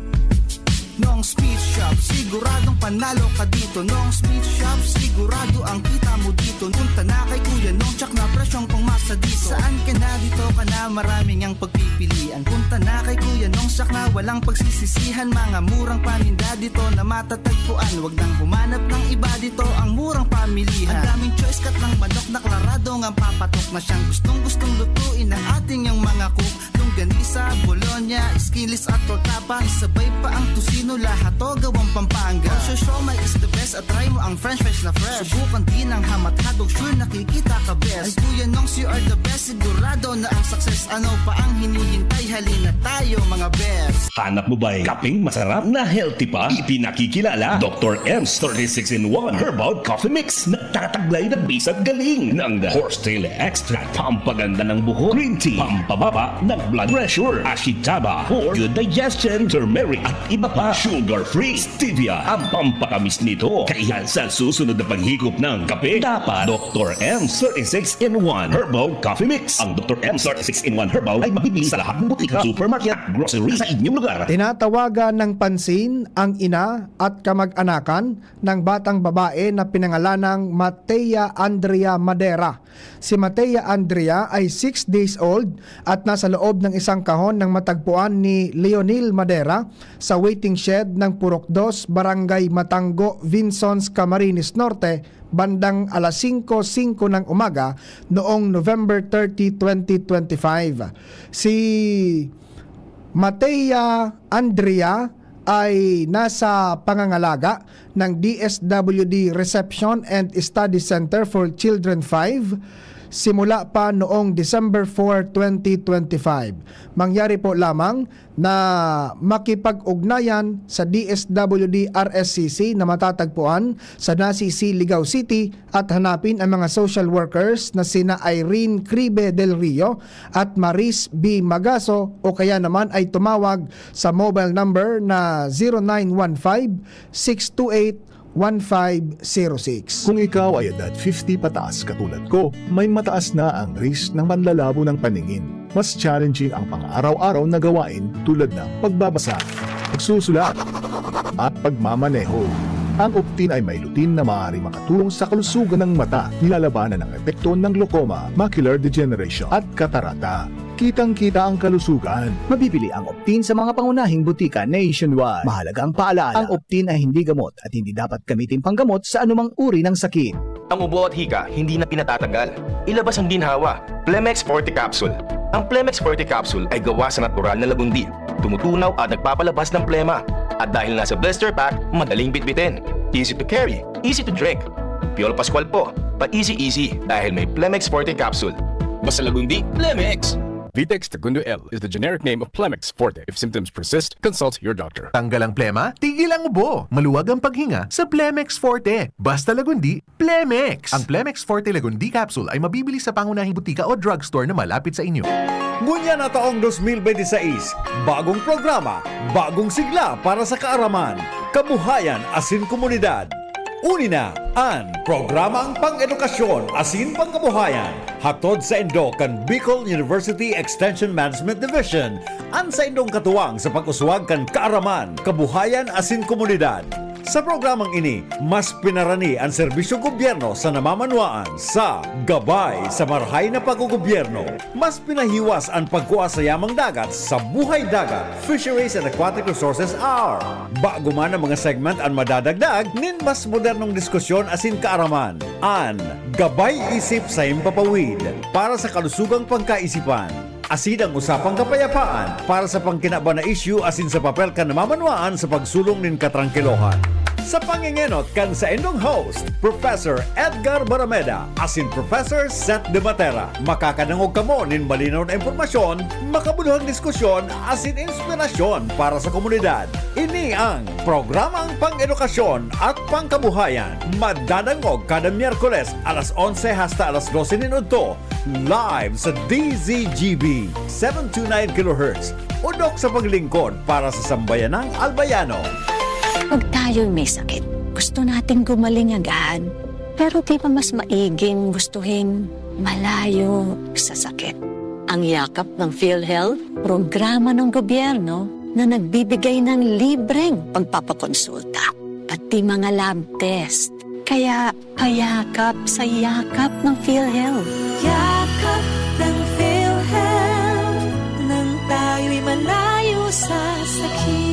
Nong Speed Shop, siguradong panalo ka dito. Nong Speed Shop, sigurado ang kita mo dito. Punta na kay Kuya Nong, tsak na presyong pangmasa dito. Saan ka na, dito ka na, maraming ang pagpipilian. Punta na kay Kuya Nong, tsak na walang pagsisisihan. Mga murang paninda dito na matatagpuan. Wag nang humanap ng iba dito, ang murang pamilihan. Ang daming choice, cut ng manok na klaradong Ang papatok na siyang gustong-gustong lutuin ng ating yang mga cook. Longganisa, bologna, skinless at tortapa. Isabay pa ang tocino, lahat to gawang Pampanga. Ang siomai is the best at try mo ang french fries na fresh. Subukan din ang ham at hotdog, sure nakikita ka best. Ay Kuya Nongs, you are the best, sigurado na ang success. Ano pa ang hinihintay? Halina tayo mga best. Hanap mo ba'y kapeng masarap na healthy pa? Ipinakikilala, Doktor M's thirty-six in one Herbal Coffee Mix. Nagtataglay ng bisa'd galing ng horsetail extract, pampaganda ng buhok, green tea, pampababa ng blood pressure, ashitaba for good digestion, turmeric at iba pa. Sugar-free, stevia, ang pampatamis nito. Kaya sa susunod na paghigop ng kape, dapat Doktor M thirty-six in one Herbal Coffee Mix. Ang Doktor M thirty-six in one Herbal ay mabibili sa lahat ng butika, supermarket at grocery sa inyong lugar. Tinatawagan ng pansin ang ina at kamag-anakan ng batang babae na pinangalanang Matea Andrea Madera. Si Matea Andrea ay six days old at nasa loob ng isang kahon nang matagpuan ni Leonil Madera sa waiting shed ng Purok Dos, Barangay Matanggo, Vinzons, Camarines Norte, bandang alas singko singko ng umaga noong November thirty, twenty twenty-five. Si Matea Andrea ay nasa pangangalaga ng D S W D Reception and Study Center for Children five simula pa noong December four, twenty twenty-five. Mangyari po lamang na makipag-ugnayan sa D S W D R S C C na matatagpuan sa Nasisi, Ligao City at hanapin ang mga social workers na sina Irene Cribe Del Rio at Maris B Magaso o kaya naman ay tumawag sa mobile number na zero nine one five, six two eight, one five zero six. Kung ikaw ay edad fifty pataas katulad ko, may mataas na ang risk ng panlalabo ng paningin. Mas challenging ang pang-araw-araw na gawain tulad ng pagbabasa, pagsusulat, at pagmamaneho. Ang Optin ay may lutein na maaaring makatulong sa kalusugan ng mata, nilalabanan ang epekto ng glaucoma, macular degeneration, at katarata. Kitang-kita ang kalusugan. Mabibili ang Optin sa mga pangunahing butika nationwide. Mahalagang paalala, ang Optin ay hindi gamot at hindi dapat gamitin panggamot sa anumang uri ng sakit. Ang ubo at hika, hindi na pinatatagal. Ilabas ang ginhawa. Plemex Forte Capsule. Ang Plemex Forte Capsule ay gawa sa natural na lagundi. Tumutunaw at nagpapalabas ng plema. At dahil nasa blister pack, madaling bitbitin. Easy to carry, easy to drink. Piolo Pascual po, pa-easy-easy dahil may Plemex Forte Capsule. Basta lagundi, Plemex! Vitex Tegundo L is the generic name of Plemex Forte. If symptoms persist, consult your doctor. Tanggal ang plema, tigil ang ubo. Maluwag ang paghinga sa Plemex Forte. Basta lagundi, Plemex! Ang Plemex Forte Lagundi Capsule ay mabibili sa pangunahing butika o drugstore na malapit sa inyo. Ngunyan na taong dos mil benti sais, bagong programa, bagong sigla para sa kaaraman, kabuhayan asin komunidad. Uni na an programang pang-edukasyon asin pangkabuhayan, hatod saindo kan Bicol University Extension Management Division, an saindong katuwang sa pag-uswag kan kaaraman, kabuhayan asin komunidad. Sa programang ini, mas pinarani an serbisyong gobyerno sa namamanwaan sa Gabay sa Marahay na Paggogobyerno. Mas pinahiwas an pagkua sa yamang dagat sa Buhay Dagat, Fisheries and Aquatic Resources Hour. Bago man ang mga segment an madadagdag nin mas modernong diskusyon asin kaaraman. An Gabay Isip sa Himpapawid para sa kalusugang pangkaisipan. Asin ang usapang kapayapaan para sa pangkinaban na isyu asin sa papel kan namamanwaan sa pagsulong nin katrangkilohan. Sa pangengenot kan saindong host, Professor Edgar Barameda asin Professor Seth De Matera, makakadangog kamo nin malinaw na impormasyon, makabuluhang diskusyon asin inspirasyon para sa komunidad. Ini ang programang pang-edukasyon at pangkabuhayan. Madadangog kada Miyerkules alas onse hasta alas dose nin udto, live sa D Z G B, seven two nine kilohertz, udok sa paglingkod para sa sambayanang Albayano. Pag tayo'y may sakit, gusto nating gumaling agad. Pero di ba mas maiging gustuhin malayo sa sakit? Ang Yakap ng PhilHealth, programa ng gobyerno na nagbibigay ng libreng pagpapakonsulta, pati mga lab test. Kaya payakap sa yakap ng PhilHealth. Yakap ng PhilHealth, nang tayo'y malayo sa sakit.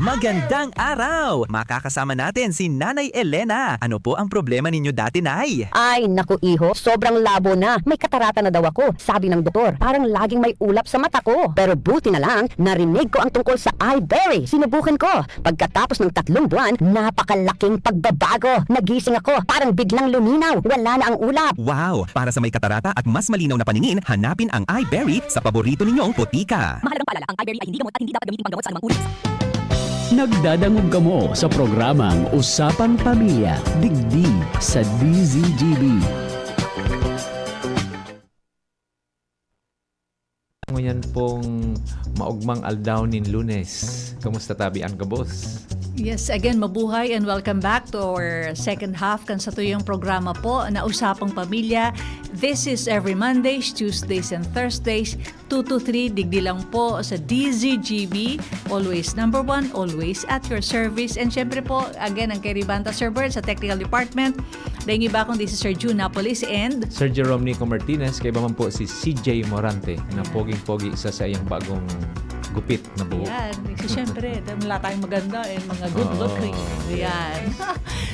Magandang araw! Makakasama natin si Nanay Elena. Ano po ang problema ninyo dati, Nay? Ay, naku, iho, sobrang labo na. May katarata na daw ako, sabi ng doktor. Parang laging may ulap sa mata ko. Pero buti na lang, narinig ko ang tungkol sa Iberry. Sinubukan ko. Pagkatapos ng tatlong buwan, napakalaking pagbabago. Nagising ako, parang biglang luminaw. Wala na ang ulap. Wow! Para sa may katarata at mas malinaw na paningin, hanapin ang Iberry sa paborito ninyong botika. Mahalagang paalala, ang Iberry ay hindi gamot at hindi dapat gamitin panggamot sa anumang uri. Nagdadangog kamo sa programang Usapang Pamilya, digdi sa D Z G B. Ngunyan pong maugmang aldaw nin Lunes. Kamusta tabi an gabos? Yes, again, mabuhay and welcome back to our second half kan satuyang programa po na Usapang Pamilya. This is every Mondays, Tuesdays, and Thursdays, two to three, digdi lang po sa D Z G B. Always number one, always at your service. And syempre po, again, ang kay Ribanta Sir Bert sa technical department. Daing iba kundi si Sir Jun Napolis and Sir Jerome Nico Martinez, kaiba man po si C J Morante, na Ayan. poging-pogi sa saiyang bagong gupit na buhok. Ayan. So, syempre, dahil wala tayong maganda and mga good Oo, looking. Ayan. yes.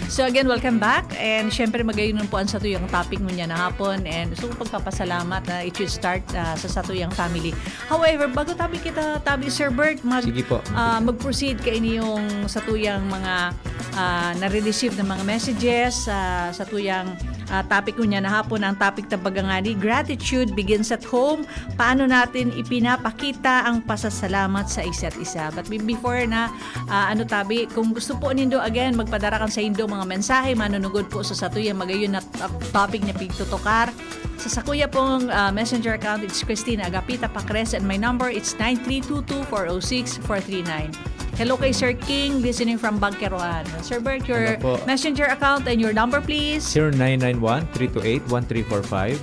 So, again, welcome back. And syempre, magayon po ang satuyang topic ngunyan na hapon. And gusto ko pagpapasalamat na it should start ah, sa satuyang family. However, bago tabi kita, tabi Sir Bert, mag, Sige po. ah, mag-proceed kaini yung satuyang mga ah, nare-receive na mga messages sa satuyang ah, topic ngunyan na hapon. Ang topic ta baga ngani, gratitude begins at home. Paano natin ipinapakita ang pasasalamat sa isa't isa? But be- before na, ah, ano tabi, kung gusto po nindo again, magpadara kan saindo mga mensahe, manunugod po sa satuyang magayon na to- topic na pigtutukar. Sa sakuya pong ah, messenger account, it's Christina Agapita Pacres, and my number, it's nine three two two four oh six four three nine. Hello kay Sir King, listening from Bagqueroan. Sir Bert, your Hello po. messenger account and your number, please. Zero nine nine one, three two eight, one three four five.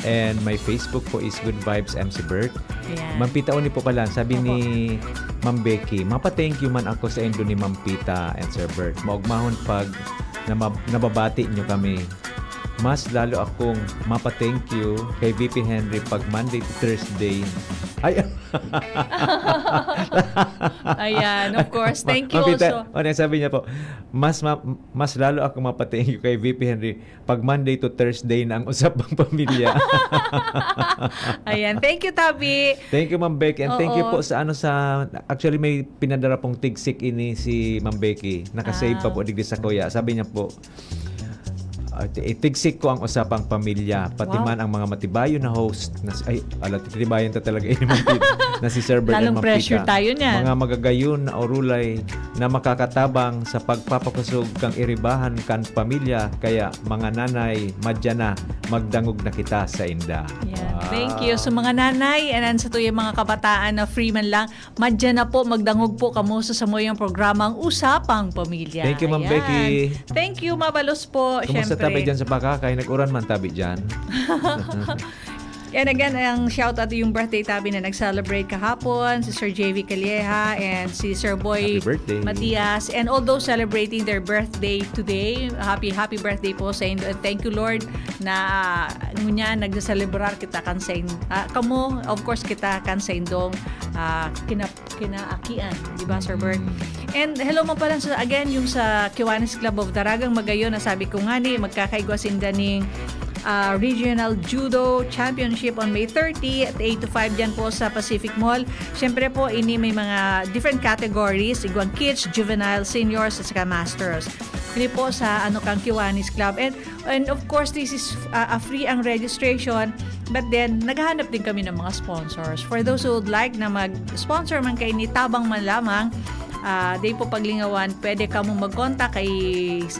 And my Facebook po is Good Vibes M C Bert. Ayan. Ma'am Pita, uni po pala, sabi Opo. ni Ma'am Becky, "Mapa-thank you man ako sa indo ni Ma'am Pita and Sir Bert. Maugmahon pag na mab- nababati nyo kami. Mas lalo akong mapa-thank you kay V P Henry pag Monday to Thursday." Ay, Ayan, of course. Thank you Ma'am Pita, also. ano yung sabi niya po? "Mas ma- mas lalo akong mapa-thank you kay V P Henry pag Monday to Thursday na ang usapang pamilya." Ayan, thank you, Tabi. Thank you, Ma'am Becky. And thank you Oo. po sa ano sa, actually may pinadara pong tigsik ini si Ma'am Becky. Naka-save pa Ah. po digdi sa kuya. Sabi niya po, ah, ti- "Itigsik ko ang usapang pamilya, pati Wow. man ang mga matibayon na host." Na, si- ay, ala, titibayan ta talaga ini, Ma'am Pita, na si Sir Bert and Lalong Ma'am pressure Pita. tayo niyan. "Mga magagayon na orulay na makakatabang sa pagpapakusog kan iribahan kan pamilya. Kaya, mga nanay, madya na, magdangog na kita sa inda." Yan. Wow. Thank you. So, mga nanay, and sa tuyang mga kabataan na free man lang, madya na po, magdangog po kamo sa samuyang programang Usapang Pamilya. Thank you, Ma'am Ayan. Becky. Thank you, mabalos po, Kumusta syempre. tabi dyan sa Boracay? Nag-uran man tabi dyan? And again, ang shout out yung birthday tabi na nag-celebrate kahapon, si Sir J V Calleja and si Sir Boy Happy birthday. Matias. And all those celebrating their birthday today, happy, happy birthday po sa inyo. And thank you, Lord, na ngunyan nagsaselebrar kita kan sa in-, ah, kamo, of course, kita kan sa indong ah, kina- kinaakian, di ba, Sir Bert? Mm. And hello man pala sa, again, yung sa Kiwanis Club of Daragang Magayon, na sabi ko nga ni, magkakaigwa sinda ning, ah, Regional Judo Championship on May thirty at eight to five dyan po sa Pacific Mall. Siyempre po, ini may mga different categories, igwang kids, juvenile, seniors, at saka masters. Ini po sa, ano, kang Kiwanis Club. And And of course, this is, ah, a free ang registration. But then, naghahanap din kami ng mga sponsors. For those who would like na mag-sponsor man kayo ni tabang man lamang, ah, di po paglingawan, pwede kamo mag-contact kay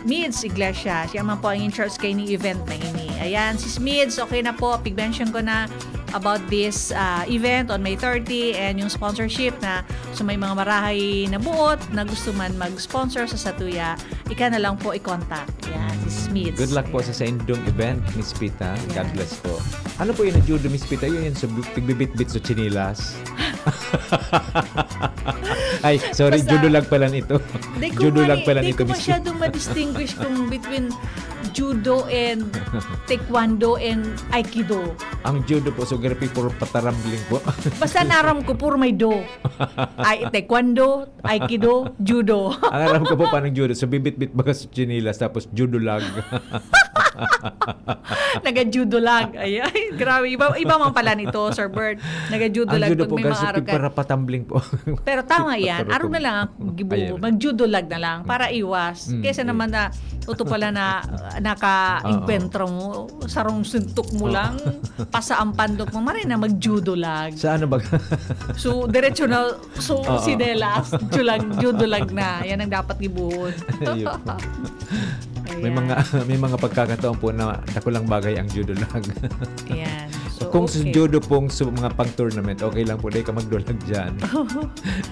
Mids Iglesia. Siya man po ang in charge kay ni event na ini. Ayan, si Mids, okay na po. Pig-mention ko na about this, ah, event on May thirty and yung sponsorship na sa may mga marahay na buot na gusto man mag-sponsor sa satuya, ika na lang po i-contact. Yan, si Smids. Good luck po Ayan. sa, sa indong event, Miss Pita. Ayan. God bless po. Ano po yun na judo, Miss Pita? Yun yung sa bu- pigbibitbit sa chinilas? Ay, sorry, Basta, judo lang pala nito. Di ko Judo nga lang ni- pala di nito, ko Miss Pita. masyadong ma-distinguish kung between judo and taekwondo and aikido. Ang judo po, so grabe, puro patarambling po. Basta naram ko, puro may do. Ay, taekwondo, aikido, judo. Ang aram ko po, panang judo, so bibitbit baga sa tsinelas, tapos judo lag. Naga-judo lag. Ay, ay, grabe. Iba, iba man pala nito, Sir Bert. Naga-judo Ang lag judo pag po, may mga kasi araw ka. Para patambling po. Pero tama yan. Para Araw na lang ang gibuo. Ayan. Mag-judo lag na lang para iwas. Mm, Kesa mm. naman na, ito pala na, ah, naka-engkwentro mo, sarong suntok mo Oo. lang, pasa ang pandok mo, maray na mag-judo lag. Sa ano ba? So, diretso na, so, Oo. sinelas, julag, judo lag na. Yan ang dapat gibuhon. Ayun po. May Ayan. mga, may mga pagkakataon po na dakulang bagay ang judo lag. Ayan. So, Kung sa okay. judo pong sa mga pang-tournament, okay lang po, dahil ka magdulag dyan.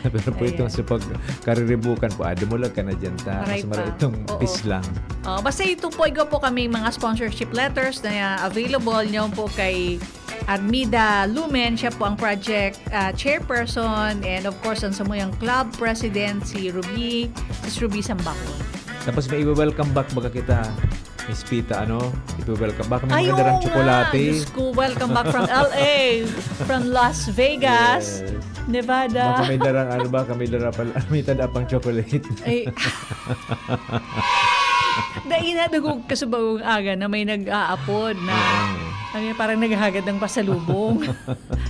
Pero po itong Ayan. sa pagkariribukan po, ah, dumulag ka na dyan, ta. Maray Mas maray pa. itong Oo. pislang. Oh, basta ito po, igo po kami mga sponsorship letters na available niyo po kay Armida Lumen. Siya po ang project, ah, chairperson, and of course, ang samuyang club president, si Ruby, si Ruby Sambahon. Tapos may i-welcome back baga kita, Miss Pita, ano? I-welcome. Baka may Ay, mga darang oo nga. tsokolate. Diyos ko, welcome back from L A, from Las Vegas, Yes. Nevada. Baka may darang, ano ba, kami dara pala, may tanda pang chocolate. Ay. Dai na, dugog ka sa bagong aga na may nag-aapod na, Oo. ano yun, parang naghahagad ng pasalubong.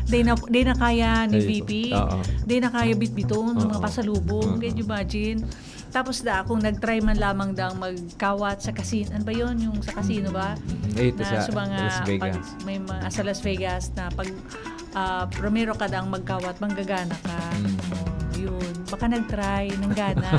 Di na, di na kaya ni Ay, V P. oo. Di na kaya bitbiton ng mga Oo. pasalubong. Oo. Can you imagine? Tapos da, kung nag-try man lamang daw magkawat sa casino, ano ba yun? Yung sa casino ba? Mm, ito Na sa sa mga Las Vegas. pag-, may mga sa Las Vegas na pag, ah, primero ka daw magkawat, manggagana ka. Mm. Oh, yun. Baka nag-try, nanggana.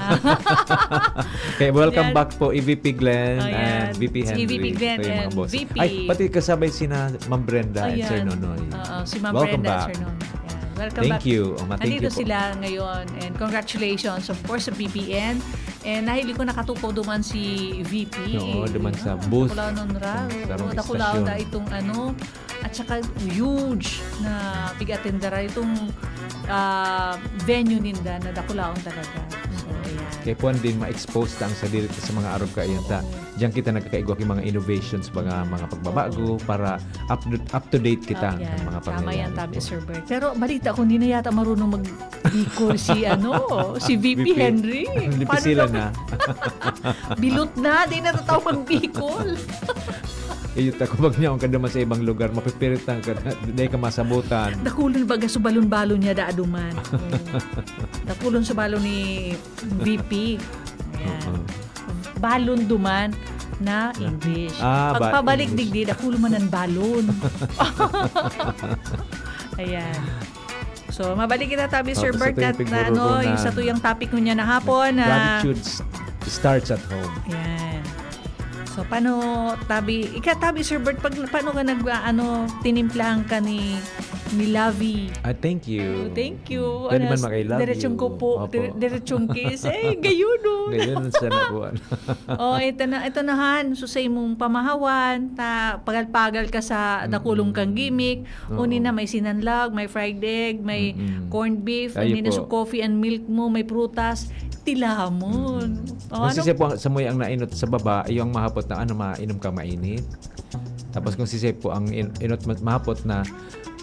Okay, welcome Yan. back po, E V P Glenn Oh, and yan. V P Si E V P Henry. Glenn Ito yung mga and boss. V P. Ay, pati kasabay sina Ma'am Brenda and Sir Ayan. Nonoy. Oo, si Ma'am Welcome Brenda at back. Sir Nonoy. Ayan. Welcome Thank back. you. Oh, ma-, thank Nandito you po. sila ngayon and congratulations, of course, sa B P N. And nahiling ko nakatukaw duman si V P. Oo, duman sa Ah, booth. Dakulaon ra. Sa Oo, dakulaon istasyon. na itong ano. At saka huge na pig-atendera itong, ah, venue ninda na dakulaon talaga. So, ayan. Kaya puwan din, ma-expose ta ang sadiri ta sa mga arog kaiyan ta. Oo. Diyan kita nagkakaigwa yung mga innovations, mga, mga pagbabago Oo. para up, up to date kita Ah, yan. sa mga Tama yan, pangyayari. tabi, Sir Bert. Pero balita ko, hindi na yata marunong mag-Bicol si, ano, si V P V P. Henry. Hindi pa Paano sila na? na. Bilot na, di na tataw mag-Bicol. Iyo, ta, kung magniyaon ka naman sa ibang lugar, mapipiritan ka, di ka masabutan. Dakulon baga sa balon-balon niya, daaduman. Mm. Dakulon sa balon ni V P. Ayan. Oo. Balon duman na Na? English. Ah, ba, Pagpabalik English. digdi, dakulon man ang balon. Ayan. So, mabalik kita tabi, Sir Tapos Bert, ito yung kat-, na, pigburubo ano, yung na sa tuyang topic ngunyan na hapon, na Gratitude s-, starts at home. Yan. So, paano, tabi, ika, tabi, Sir Bert, pag, paano ka nag, ah, ano, tinimplahan ka ni, ni Lovey? Ah, thank you. Oh, thank you. Pwede Ano, man mag-I love diretsong you. ko po, Opo. dire-, diretsong kiss. Eh, gayon, no? Gayon, sana po, ano. Oh, ito na, ito na, han. So, sa imong pamahawan, ta, pagal-pagal ka sa Mm-mm. dakulong kang gimmick. Oo. Uni na, may sinanlag, may fried egg, may Mm-mm. corned beef, Ayo and then po. sa coffee and milk mo, may prutas, tilamon. Mm-mm. Oh, Kung ano? sisay po ang, samuya ang nainot sa baba, yung mahapot na, ano, mainom ka mainit. Tapos kung sisay po ang in-, inot ma-, mahapot na,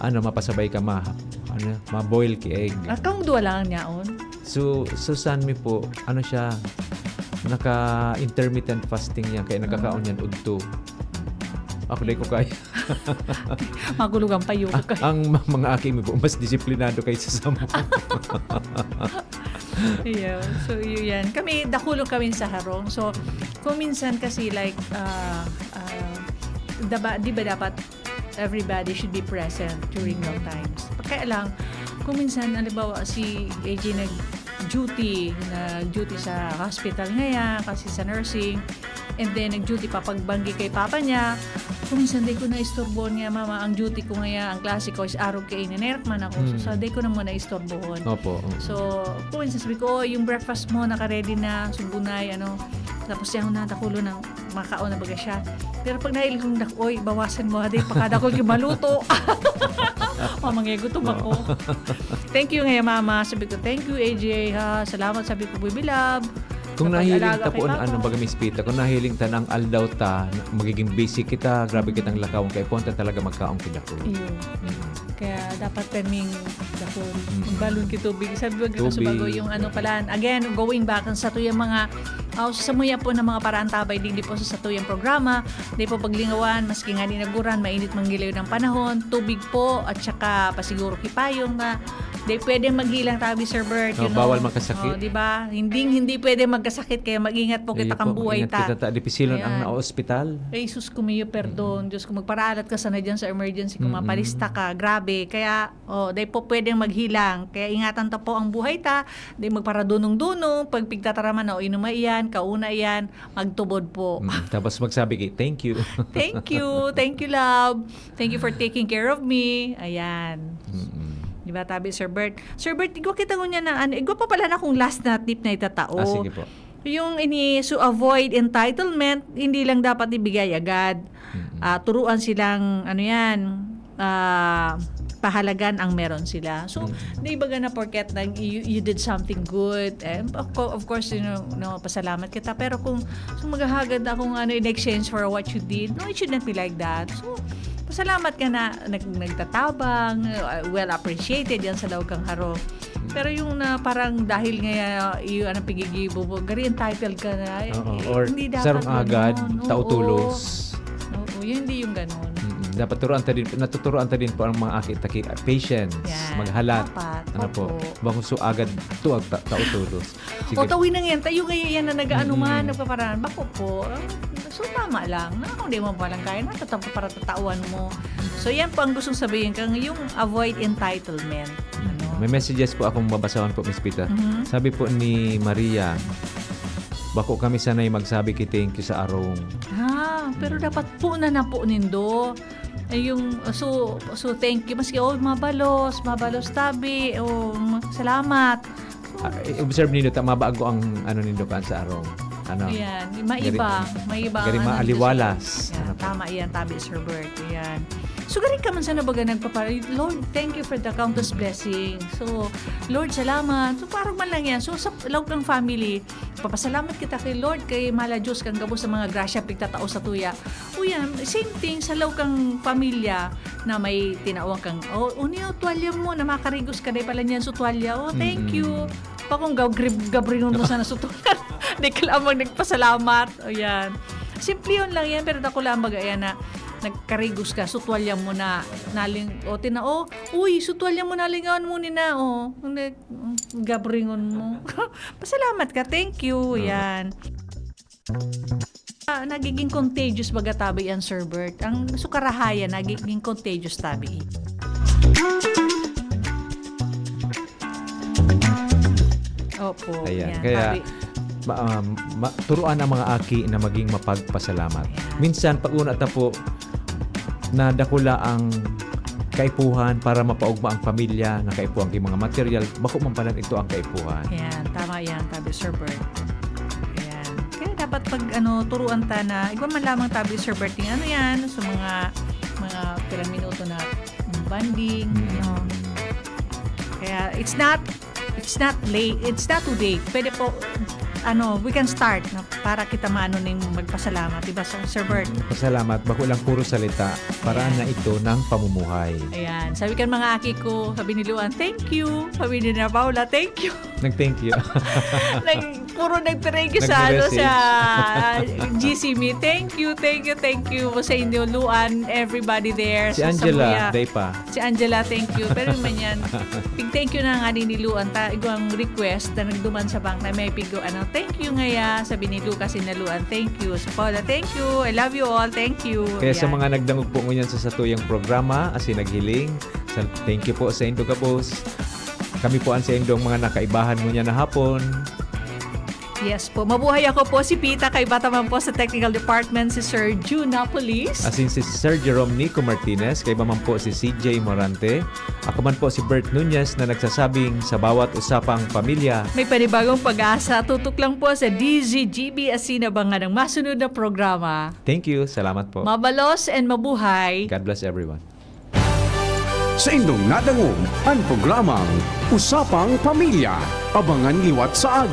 ano, mapasabay ka ma-, ano, ma-boil ki egg. Ah, kang duwa lang ang yaon? So, Susan mi po, ano siya, naka-intermittent fasting yan, kaya nagkakaon yan udto. Ako, di ko kaya. Magulugan pa yun. Ah, ang ma-, mga aki mi po, mas disiplinado kaysa sa mo. Iyo. So, yun yan. Kami, dakulon kami sa harong. So, kung minsan kasi, like, ah, ah, daba-, di ba dapat everybody should be present during your times? Kaya lang, kung minsan, halimbawa, si A J nag-duty, nag-duty sa hospital ngayon, kasi sa nursing, and then nag-duty pa pagbanggi kay papa niya, kung minsan di ko naistorbohon nga, "Mama, ang duty ko ngayon, ang klase ko is arog kay ininerkman ako." So, Mm. sa di ko na muna istorbohon. Opo, oo. So, kung minsan sabi ko, "Oh, yung breakfast mo, naka-ready na, sugunay, ano." Tapos siya na, dakulo ng makaon na baga siya. Pero pag nahiling kong dak-, "Oy, bawasan mo, hadi, pakadakol yung maluto." Mamangay gutom Oo. ako. Thank you nga, Mama. Sabi ko, "Thank you, A J, ha. Salamat," sabi ko, "Baby love." Kung nahiling ta po ang ano, baga, Miss Pita, kung nahiling ta na ang aldaw ta, magiging busy kita, grabe kitang lakaw, kaya po ta talaga magkaon kita po. Iyo. Kaya dapat perming dakul. Magbalon ki tubig. Sabi ba, ganun sa bago yung ano pala. Again, going back sa tuyang mga, ah, sa muya po ng mga paraan tabay, digdi po sa satuyang programa, di po paglingawan, maski nga di naguran, mainit manggilayo ng panahon, tubig po, at saka pasiguro ki payong na di pwedeng maghilang tabi, Sir Bert, you know. Bawal magkasakit. Oh, di ba? Hindi, hindi pwede magkasakit, kaya mag-ingat po kita kang buhay ta. Ingat kita ta. Dipisilon ang naospital. Ay, sus ko, Mio, perdon. Diyos ko, magparaalat ka sana dyan sa emergency kung mapalista ka. Grabe. Kaya, oh, di po pwedeng maghilang. Kaya ingatan ta po ang buhay ta. Di magparadunong-dunong. Pag pigtataraman na, o, inuma iyan, kauna iyan, magtubod po. Mm, tapos magsabi ki, "Thank you." Thank you. Thank you, love. Thank you for taking care of me. Ayan. Mm-mm. Di ba, tabi, Sir Bert? Sir Bert, igwa kita ngunyan na, ano, igwa pa pala na akong last na tip na itatao. Ah, sige po. Yung ini, so avoid entitlement, hindi lang dapat ibigay agad. Mm-mm. Ah, turuan silang, ano yan, ah, pahalagan ang meron sila. So, di ba na porket nag, you, you did something good, eh, of co-, of course, you know, no, pasalamat kita. Pero kung, kung maghahagad na kung ano in exchange for what you did, no, it should not be like that. So, pasalamat ka na nag-, nagtatabang, uh, well appreciated yan sa laog kang harong. Pero yung na parang dahil nga, uh, iyo ang pigigibo mo, gari entitled ka na. Oo, eh, or hindi dapat sarong agad, ganun. Tao tulos. Oo, yun, hindi yung ganun. Mm-mm. Dapat turuan ta din, natuturuan ta din po ang mga aki ta ki, ah, patience, yan, maghalat. Dapat. Ano po? Opo. Bako so agad, tuwag ta-, tao tulos. Sige. O, tawin na yan. Tayo ngayon yan na nag-aano man, nagpaparaan. Bako po. Ah, so, tama lang. Na, kung di mo palang kaya, na, tata-, para tatawan mo. So, yan po ang gustong sabihin kang yung avoid entitlement. Ano? May messages po akong babasahon po, Miss Pita. Mhm. Sabi po ni Maria, "Bako kami sanay magsabi ki thank you sa arong." Ah, pero dapat po na na po nindo. Ay, yung, so, so thank you. Maski, "Oh, mabalos, mabalos tabi. Oh, ma-, salamat." Ah, i-observe nindo, ta, mabago ang ano nindo kan sa arong. Ano? Ayan, maiba, gari-, maiba ang gari ano nindo maaliwalas. Sa, yan, ano po? Tama yan, tabi, Sir Bert. Ayan. So, gari ka man sana baga nagpapara-, "Lord, thank you for the countless blessings." So, "Lord, salamat." So, parang man lang yan. So, sa laog kang family, papasalamat kita kay Lord, kay mala Diyos kang gabos sa mga grasya pigtatao sa tuya. O yan, same thing sa laog kang pamilya na may tinawag kang, "Oh, uni o, tuwalya mo na makarigos ka, dai pala niyan so tuwalya. Oh, thank you." Mm-mm. Pa kung gab-, gab-, gabringon mo sana so tuwalya. Di ka lamang nagpasalamat. O yan. Simple yun lang yan, pero dako lang baga yan na nagkarigos ka, so tuwalya mo na naling-, o, tina-, "Oh, uy, so tuwalya mo nalingawan mo ni na, oh." Hindi, mm, gabringon mo. Pasalamat ka, thank you, yan. Ah, nagiging contagious baga tabi yan, Sir Bert. Ang sukarahayan, nagiging contagious tabi. Opo, ayan, yan, kaya tabi. Ma-, um, ma-, turuan ang mga aki na maging mapagpasalamat. Ayan. Minsan, pag una ta po, na dakula ang kaipuhan para mapaugma ang pamilya, na kaipuhan ki mga material, bako man pala ito ang kaipuhan. Yan, tama yan, tabi, Sir Bert. Yan. Kaya dapat pag, ano, turuan ta na, igwa man lamang tabi, Sir Bert, yung ano yan, sa mga, mga pirang minuto na bonding, mm, ano. Kaya, it's not, it's not late, it's not too late. Pwede po, ano, we can start, no? Para kita maano ning magpasalamat, di ba, Sir, Sir Bert? Mm, pasalamat. Bako lang puro salita. Para na ito ng pamumuhay. Ayan. Sabi kan mga aki ko, sabi ni Luan, "Thank you." Sabi ni na Paula, "Thank you." Nag-thank you. Nag-, puro nag-thank you sa, ano, nag-message sa G C me. "Thank you, thank you, thank you po sa inyo, Luan, everybody there." Si Angela, day pa. Si Angela, thank you. Pero man yan, pig-thank you na nga ni Luan, ta, igwang request na nagduman sa bank na may pigo, ano, "Thank you ngaya," sabi ni Lucas Inaluan, "Thank you." Si Paula, "Thank you. I love you all. Thank you." Kaya sa mga nagdangog po ngunyan sa satuyang programa, asin naghiling, sa, thank you po sa indo gabos. Kami po an sa indong mga nakaibahan ngunyan na hapon. Yes po. Mabuhay, ako po si Pita, kaiba ta man po sa technical department si Sir Jun Napolis. Asin si Sir Jerome Nico Martinez, kaiba man po si C J Morante. Ako man po si Bert Nunez na nagsasabing sa bawat usapang pamilya, may panibagong pag-asa. Tutok lang po sa D Z G B asin abangan ang masunod na programa. Thank you. Salamat po. Mabalos and mabuhay. God bless everyone. Sa indong nadangog an programang Usapang Pamilya. Abangan liwat sa aga.